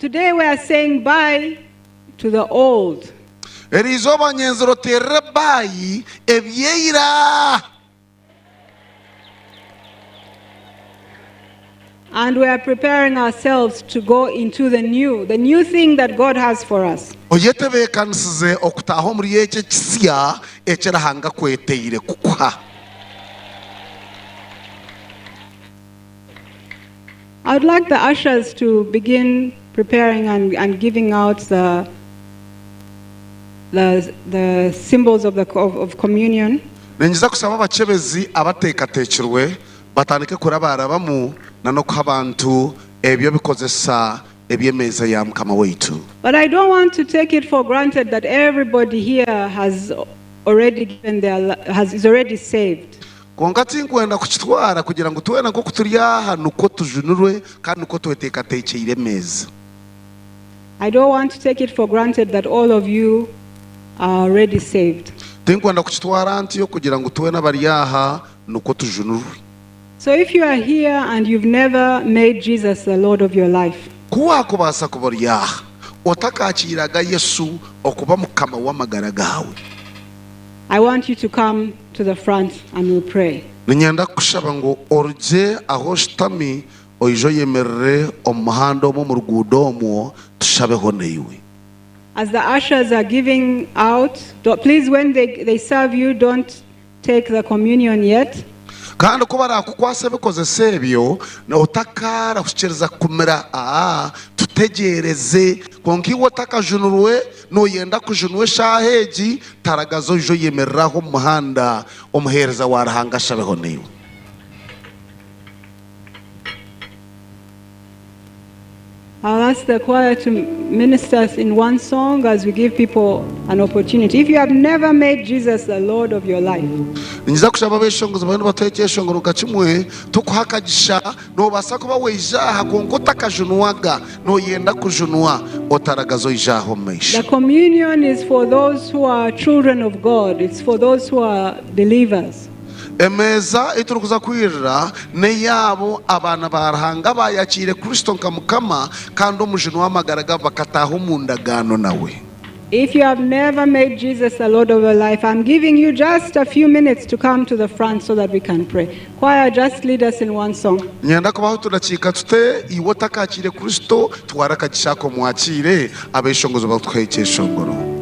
Today we are saying bye to the old. Eri izooba nyenzire oteerere baayi ebyeira. And we are preparing ourselves to go into the new, the new thing that God has for us. Oyetebeekanisize okutaaha omuri ekyo ekisya eki Ruhanga akweteire kukuha. I would like the ushers to begin preparing and, and giving out the, the, the symbols of, the, of, of communion. Ninyiza kushaba abakyebezi abateekateekirwe batandike kurabarabamu na n'okuha abantu ebyo bikozesa eby'emeeza ya Mukama waitu. But I don't want to take it for granted that everybody here has already given their, li- has, is already saved. Kwonka tinkwenda kukitwara kugira ngu twena nk'oku turi aha nikwo tujunirwe kandi nikwo tweteekateekyeire emeeza. I don't want to take it for granted that all of you are already saved. Tinkwenda kukitwara ntyo kugira ngu twena abari aha nikwo tujunurwe. So if you are here and you've never made Jesus the Lord of your life, Ku waakubaasa kuba ori aha otakakiiraga Yesu okuba Mukama w'amagara gaawe, I want you to come to the front and we'll pray. Niinyenda kukushaba ngu orugye ahu oshutami oije oyemerere omu muhanda omwo omu ruguudo omwo tushabeho naiwe. As the ushers are giving out, please when they serve you, don't take the communion yet. Kandi ku baraakukwatsa ebikozeso ebyo, otakaarahukiriza kumira, aa, tutegyereze. Kwonka iwe otakajunirwe, nooyenda kujunwa eshaaha egi, taragaza oije oyemerere aho omu muhanda, omuheereza wa Ruhanga ashabeho naiwe. I'll ask the choir to minister us in one song as we give people an opportunity. If you have never made Jesus the Lord of your life, Niinyija kushaba abeshongozi bariyo nibatuha ekyeshongoro nka kimwe tukuhe akagisha. Noobaasa kuba waija aha kwonka otakajunwaga, nooyenda kujunwa, otaragaza oije aha omu maisho. The communion is for those who are children of God. It's for those who are believers. Emeeza ei turikuza kwirira n'eyaabo abaana ba Ruhanga abaayakiire Kristo nka Mukama kandi Omujuni w'amagara gaabo bakataaha omu ndagaano nawe. If you have never made Jesus the Lord of your life, I'm giving you just a few minutes to come to the front so that we can pray. Choir, just lead us in one song. Niinyenda kubaho otudakiika tute, iwe otakaakiire Kristo, twara akagisha ako omwakiire, abeshongozi bakutuhe ekyeshongoro.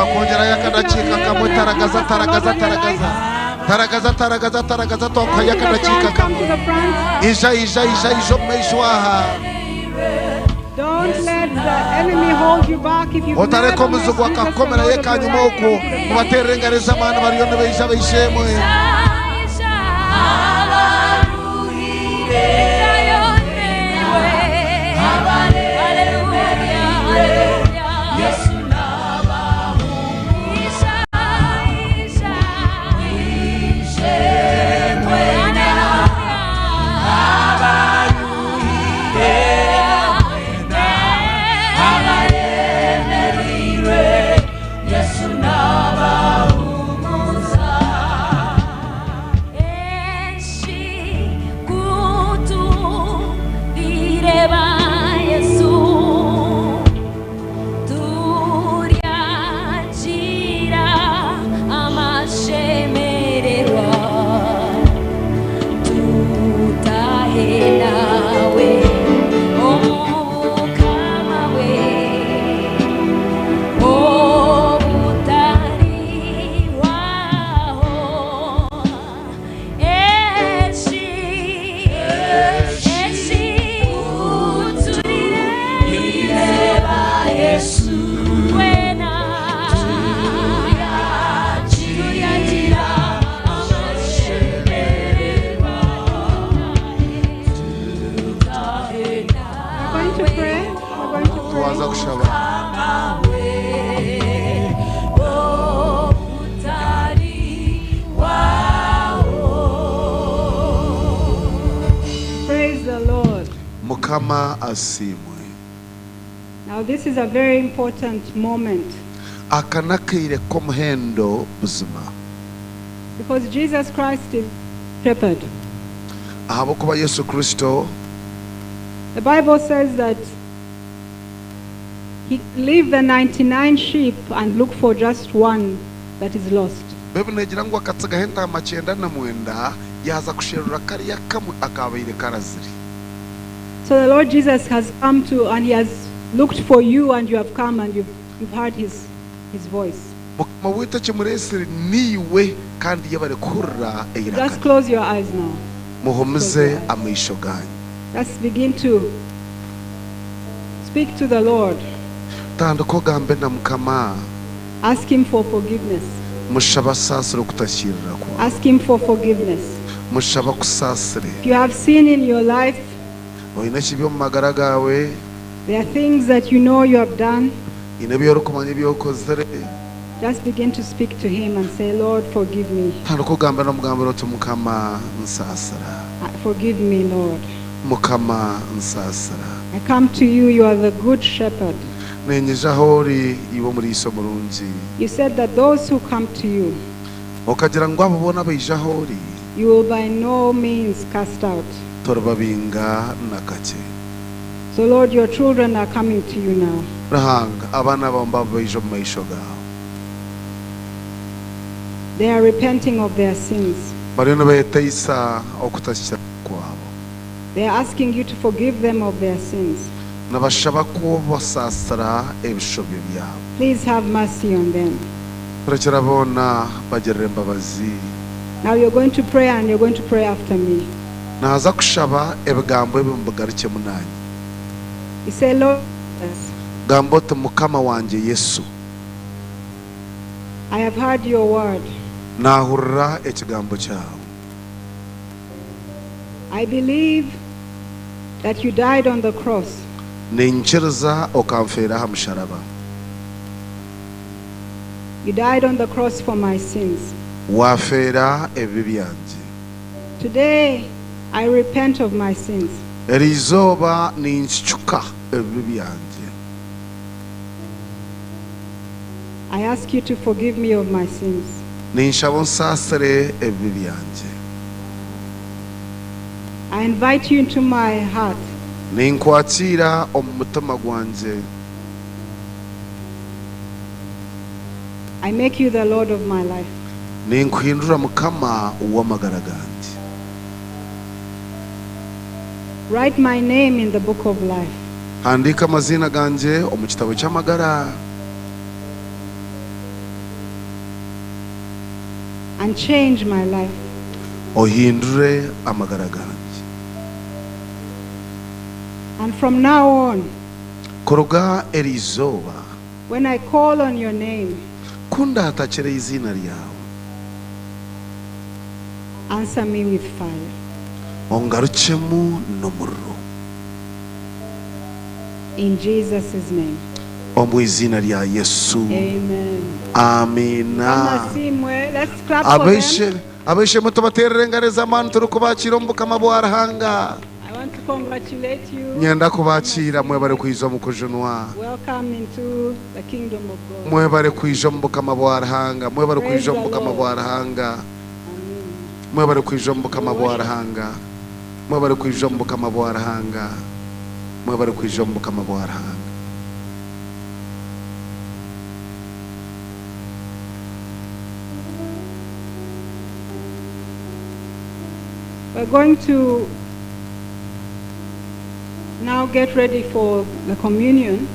Twakwongyerayo If you have akadakiika never kamwe met taragaza Jesus the Lord taragaza of your life, taragaza taragaza taragaza taragaza come twakuhayo to the akadakiika front, come kamwe to the front. ija ija ija ija omu maisho aha Don't let the enemy hold you back. If you've otareka never met omuzigu Jesus the akakukomerayo Lord of your ekanyuma life, oku come to the front. mubaterere engaro ez'amaani bariyo nibaija baishemwe We're going to pray. We're going to pray. twaza kushaba Praise the Lord. mukama asiimwe Now, this is a very important moment aka n'akaire k'omuhendo buzima because Jesus Christ is shepherd. ahabw'okuba yesu kristo The Bible says that he leave the 99 sheep and look for just one that is lost. Baibuli neegira ngu akatsigaho entaama kyenda na mwenda yaaza kusherura kariya kamwe akaabaire karazire So the Lord Jesus has come to and he has looked for you and you have come and you've, you've heard his, his voice. mukama waitu ekimureesire niiwe kandi yebare kuhurira eiraka Just close your eyes now. muhumize amaisho ganyu Let's begin to speak to the Lord. tandika ogambe na mukama Ask him for forgiveness. mushaba asaasire okutashiirira kwawe Ask him for forgiveness. mushaba kusaasire If you have sin in your life, oine ekibi omu magara gaawe there are things that you know you have done. oine ebi orikumanya ebi okozire Just begin to speak to him and say, Lord, forgive me. tandika ogambe n'omugambira oti mukama nsaasira Forgive me, Lord. mukama nsaasira I come to you, you are the good shepherd. niinyija aho ori iwe omuriisa omurungi You said that those who come to you, okagira ngu abo boona baija aho ori you will by no means cast out. toribabinga na kakye So, Lord, your children are coming to you now. ruhanga abaana bawe mbabo baija omu maisho gaawe They are repenting of their sins. bariyo nibeeteisa okutasya kwabo They are asking you to forgive them of their sins. nibashaba kubasaasira ebishobyo byabo Please have mercy on them. turekera boona bagirire embabazi Now you're going to pray and you're going to pray after me. naaza kushaba ebigambo ebi mubigarukyemu naanye You say, Lord, Jesus, gamba oti mukama wangye yesu I have heard your word. naahurira ekigambo kyawe I believe that you died on the cross ninkiriza okanfeera aha musharaba You died on the cross for my sins. waafeera ebibi byangye Today, I repent of my sins. eri izooba ninkicuka ebibi byangye I ask you to forgive me of my sins. ninshaba onsaasire ebibi byangye I invite you into my heart. ninkwakira omu mutima gwangye I make you the Lord of my life. ninkuhindura mukama w'amagara gangye Write my name in the book of life. handika amazina gangye omu kitabo ky'amagara And change my life. Ohindure amagara gangye. And from now on, Kuruga eri izooba, when I call on your name, ku ndaatakire eiziina ryawe, answer me with fire. Ongarukyemu n'omuriro. In Jesus' name. Omu iziina rya Yesu. Amen. Amiina. Amasimwe. Let's clap for them. Abaishe abaishemwe tubateerere engaro ez'amaani turikubakiira omu bukama bwa Ruhanga. I want to congratulate you. Nyenda kubakiira mwebare kwija omu kujunwa. Welcome into the kingdom of God. Mwebare kwija omu bukama bwa Ruhanga. Mwebare Praise kwija the omu bukama Lord. bwa Ruhanga. Amen. Mwebare kwija omu bukama bwa Ruhanga. Mwebare kwija omu bukama bwa Ruhanga. Mwebare kwija omu bukama bwa Ruhanga. We're going to now get ready for the communion.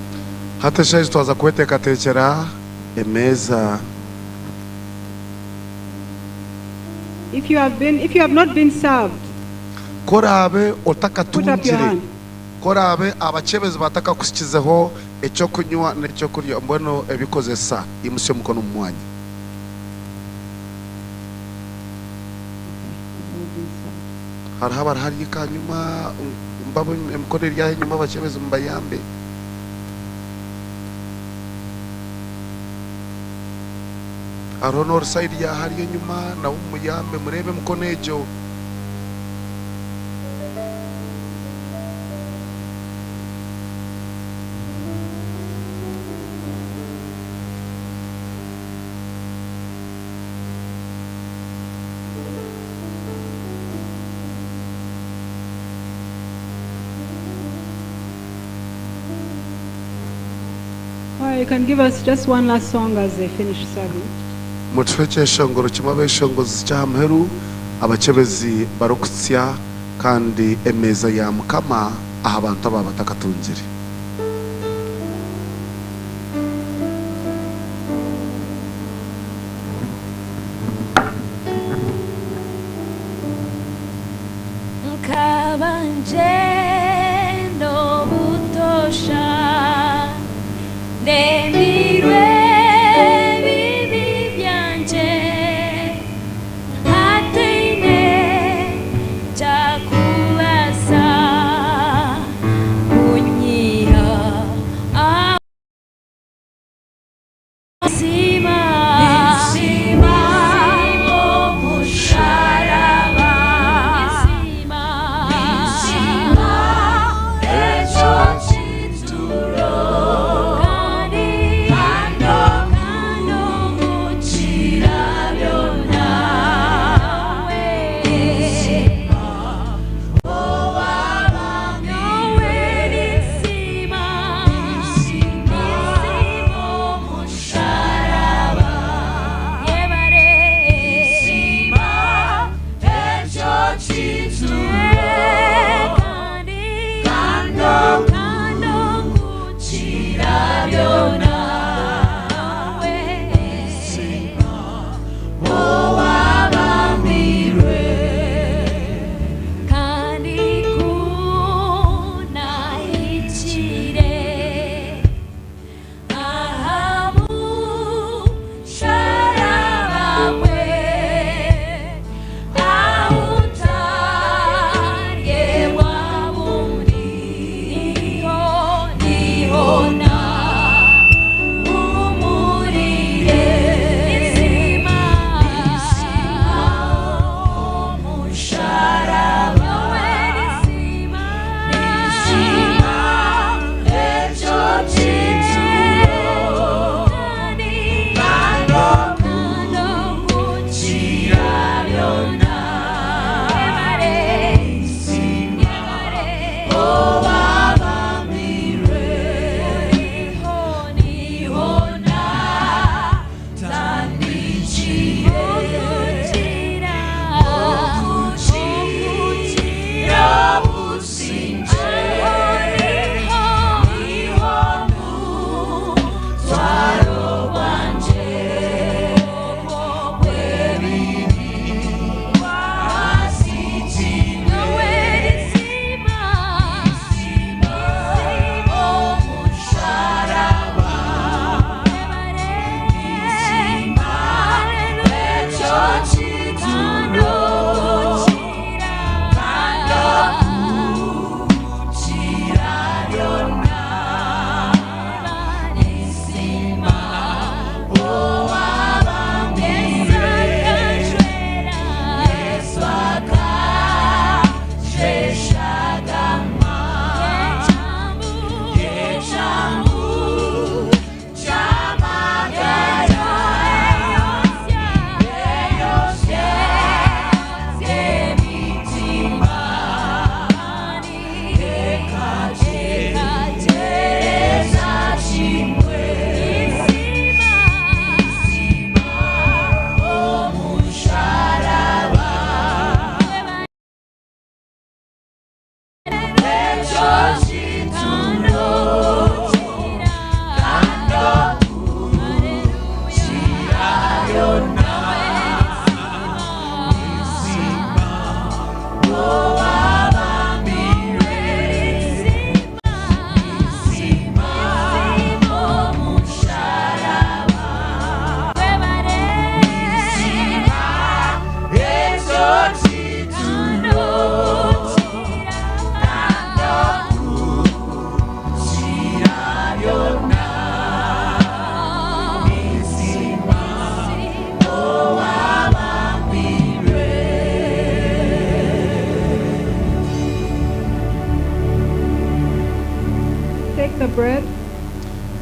Hati eshaaha twaza kweteekateekyera emeeza. If you have not been served, Ku oraabe put up your otakatungire, hand. Ku oraabe abakyebezi batakakusikizeho ekyokunywa n'ekyokurya mbwenu ebikozesa, imusya omukono omu mwanya. Hariho abari hariya kanyuma mbabo emikono eri aho enyuma abakyebezi mubayambe. Hariho n'ori sayidi ya hariya enyuma nawe mumuyambe mureebe emikono egyo. All right, you can give us just one last song as they finish serving. Mutuhe ekyeshongoro kimwe abeshongozi ky'aha muheru abakyebezi barikutsya kandi emeeza ya Mukama aha bantu aba batakatungire. Nkaba ngyenda obutoosha ndemirwe ebibi byangye hataine kyakubaasa kunyiha amazima omusharaba.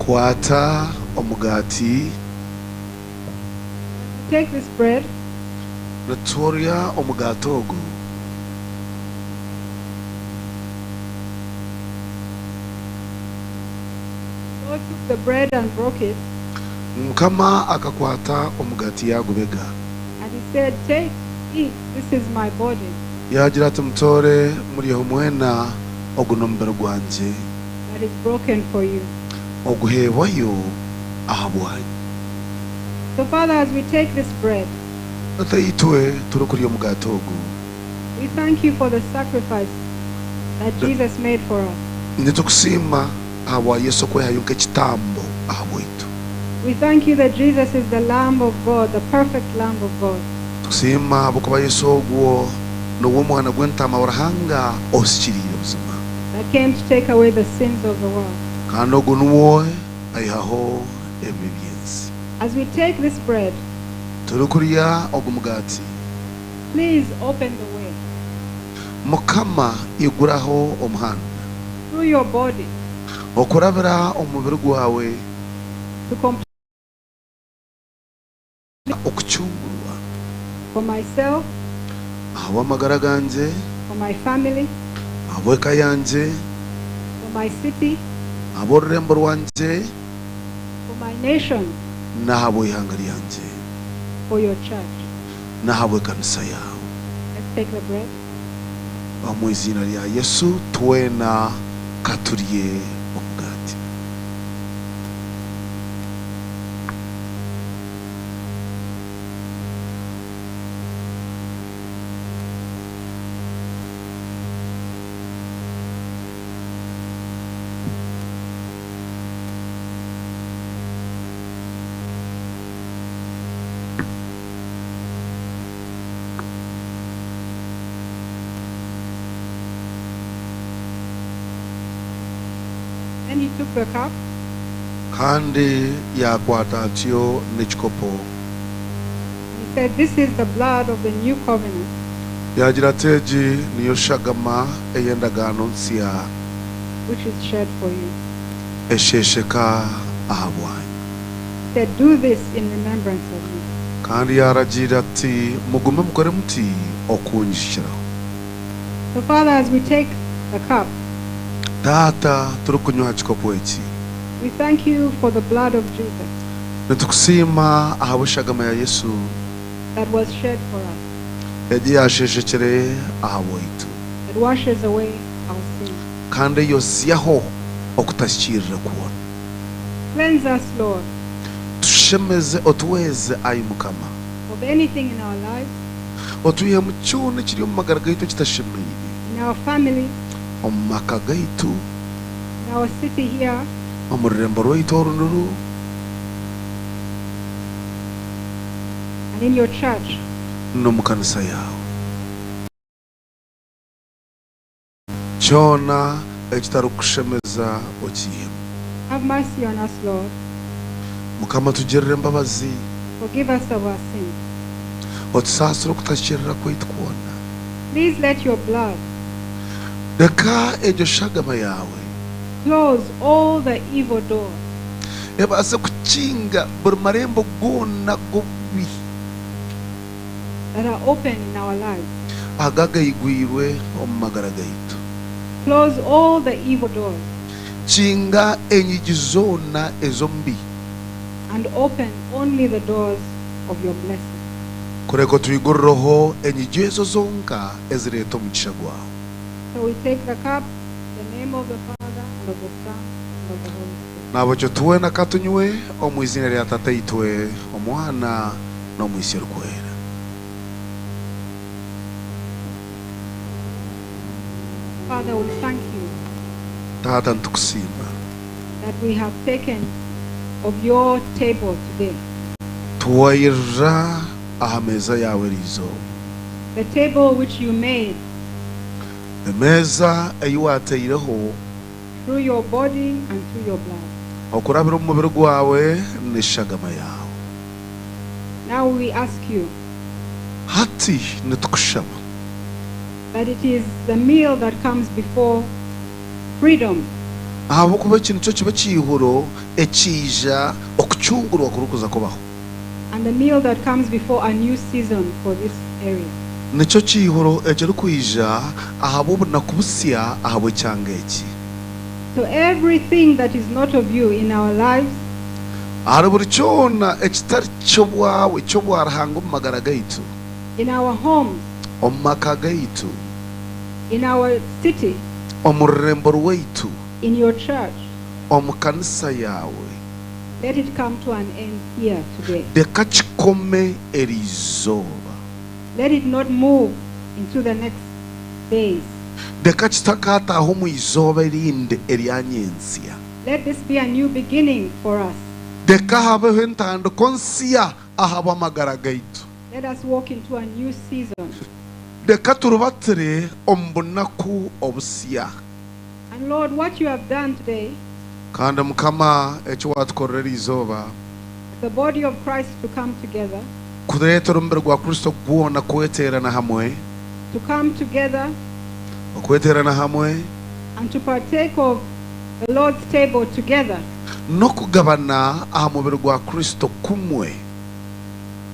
Kwata omugaati. Take this bread. Niturya omugaati ogu. Lord took the bread and broke it. Mukama akakwata omugaati yaagubega. And he said, Take, eat, this is my body. Yaagira ati, Mutoore muryeho mwena, ogu n'omubiri gwangye. That is broken for you. Oguheebwayo ahabwanyu. So, Father, as we take this bread, Tataitwe, turikurya omugaati ogu. We thank you for the sacrifice that Jesus made for us. Nitukusiima ahabwa Yesu okwehayo nk'ekitambo ahabwaitu. We thank you that Jesus is the Lamb of God, the perfect Lamb of God. Nitukusiima ahabw'okuba Yesu ogwo niwe Omwana gw'Entaama wa Ruhanga ohikiriire buzima. That came to take away the sins of the world. Kandi ogwo niwe aihaho ebibi by'ensi. As we take this bread, Turikurya ogu mugaati. Please open the way. Mukama iguraho omuhanda. Through your body. Okurabira omu mubiri gwawe. To complete. Okucungurwa. For myself. Ahabw'amagara gangye. For my family. Ahabw'eka yangye. For my city. Ahabw'orurembo rwangye. For my nation. N'ahabw'eihanga ryangye. For your church. N'ahabw'ekanisa yaawe. Let's take the bread. Omu iziina rya Yesu twena ka turye omugaati. Then he took the cup. Kandi yaakwata atyo n'ekikopo. And he said, This is the blood of the new covenant. Yaagira ati, Egi niyo shagama ey'endagaano nsya. Which is shed for you. Esheesheka ahabwanyu. He said, Do this in remembrance of me. Kandi yaaragiira ati, Mugume mukore muti okunyijukiraho. So, Father, as we take the cup, Taata, turikunywa aha kikopo eki. We thank you for the blood of Jesus. Nitukusiima ahabw'eshagama ya Yesu. That was shed for us. Egi yaasheeshekire ahabwaitu. That washes away our sins. Kandi eyozyaho okutahikiirira kwona. Cleanse us, Lord. Tushemeze otuweeze, ai Mukama. Of anything in our lives. Otwihemu kyona ekiri omu magara gaitu ekitashemeire. In our families. Omu maka gaitu. In our city here. Omu rurembo rwaitu oru nuru. And in your church. N'omu kanisa yaawe. Kyona ekitarikukushemeza okiihemu. Have mercy on us, Lord. Mukama tugirire embabazi. Forgive us of our sins. Otusaasire okutahikiirira kwaitu kwona. Please let your blood. Reka egyo shagama yaawe. Close all the evil doors. Ebaase kukinga buri marembo goona g'obubi. That are open in our lives. Ago agaigwirwe omu magara gaitu. Close all the evil doors. Kinga enyigi zoona ez'omubi. And open only the doors of your blessing. Kureka otwigurireho enyigi ezo zonka ezireeta omugisha gwawe. So we take the cup in the name of the Father and of the Son and of the Holy Spirit. Nahabwekyo twena ka tunywe omu iziina rya Tataitwe, Omwana, n'Omwoyo Orikwera. Father, we thank you. Taata, nitukusiima. That we have taken of your table today. Twairira aha meeza yaawe eri izooba. The table which you made. Emeeza ei waataireho. Through your body and through your blood. Okurabira omu mubiri gwawe n'eshagama yaawe. Now we ask you. Hati nitukushaba. That it is the meal that comes before freedom. Ahabw'okuba eki nikyo kiba ekiihuro ekiija okucungurwa kurikuza kubaho. And the meal that comes before a new season for this area. Nikyo kiihuro ekirikwija ahabw'obunaku busya ahabw'ekyanga eki. So everything that is not of you in our lives, Ahari buri kyona ekitari ky'obwawe, ky'obwa Ruhanga omu magara gaitu, in our homes, omu maka gaitu, in our city, omu rurembo rwaitu, in your church, omu kanisa yaawe, let it come to an end here today. Reka kikome eriizooba. Let it not move into the next days. Reka kitakataaha omu izooba erindi erya nyentsya. Let this be a new beginning for us. Reka habeho entandiko nsya ahabw'amagara gaitu. Let us walk into a new season. Reka turubatire omu bunaku obusya. And Lord, what you have done today, Kandi Mukama eki watukorera eriizooba, the body of Christ to come together, kureetera omubiri gwa Kristo gwona kweteerana hamwe, to come together okweteerana hamwe, and to partake of the Lord's table together. N'okugabana aha mubiri gwa Kristo kumwe.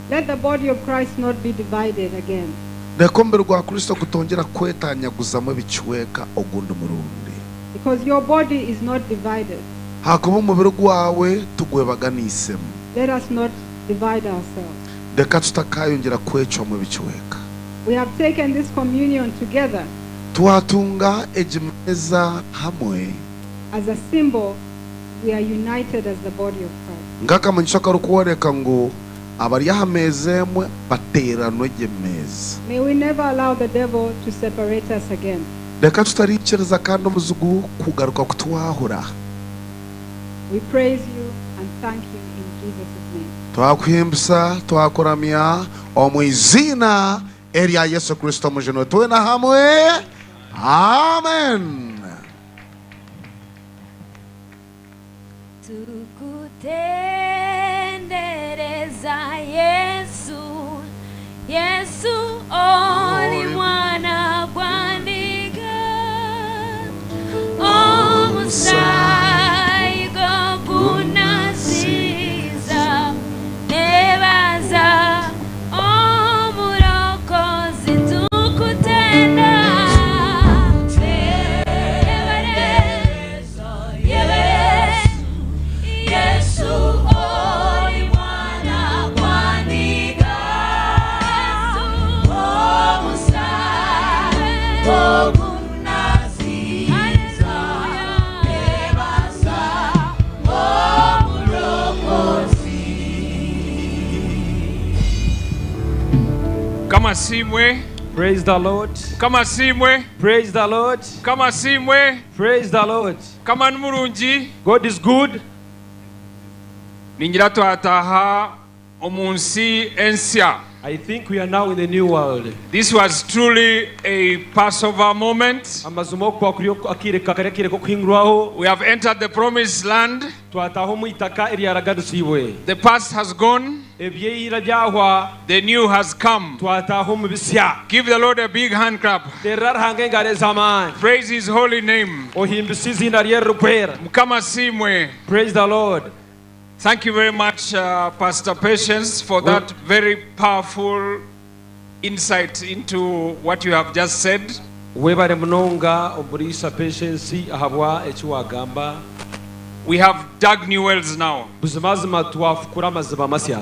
Let the body of Christ not be divided again. Reka omubiri gwa Kristo gutongyera kwetanyaguzamu ebicweka ogundi murundi. Because your body is not divided. Hakuba omubiri gwawe tugwebaganisemu. Let us not divide ourselves. Reka tutakayongyera kwecwamu ebicweka. We have taken this communion together Twatunga egi meeza hamwe as a symbol we are united as the body of Christ. Nk'akamanyiso akarikworeka ngu abari aha meeza emwe bateeranwe egyo meeza. May we never allow the devil to separate us again. Reka tutariikiriza kandi omuzigu kugaruka kutwahura. We praise you and thank you in Jesus' name. Twakuhimbisa, twakuramya omu iziina erya Yesu Kristo omujuni twena hamwe. Amen. Tukutendereza Yesu, Yesu oli mwana gwa ndiga, omusaayi gwo gunaziza, nebaza omurokozi tukutenda. Yebare, Yesu oli mwana gwa ndiga, omusaayi gwo gunaziza, nebaza omurokozi. Mukama asiimwe. Praise the Lord. Mukama asiimwe. Praise the Lord. Mukama asiimwe. Praise the Lord. Mukama ni murungi. God is good. Ningira twataaha omu nsi ensya. I think we are now in the new world. This was truly a Passover moment. Amazima oku kwakuri akaire kakari akaire k'okuhingurwaho. We have entered the promised land. Twataaha omu itaka eryaraganisibwe. The past has gone. Ebyeira byahwa. The new has come. Twataaha omu bisya. Give the Lord a big hand clap. Teerera Ruhanga engaro ez'amaani. Praise his holy name. Ohimbise eiziina rye eririkwera. Mukama asiimwe. Praise the Lord. Thank you very much, Pastor Patience, for that very powerful insight into what you have just said. Webare munonga omuriisa Patience ahabwa eki wagamba. We have dug new wells now. Buzimazima twafukura amaziba masya.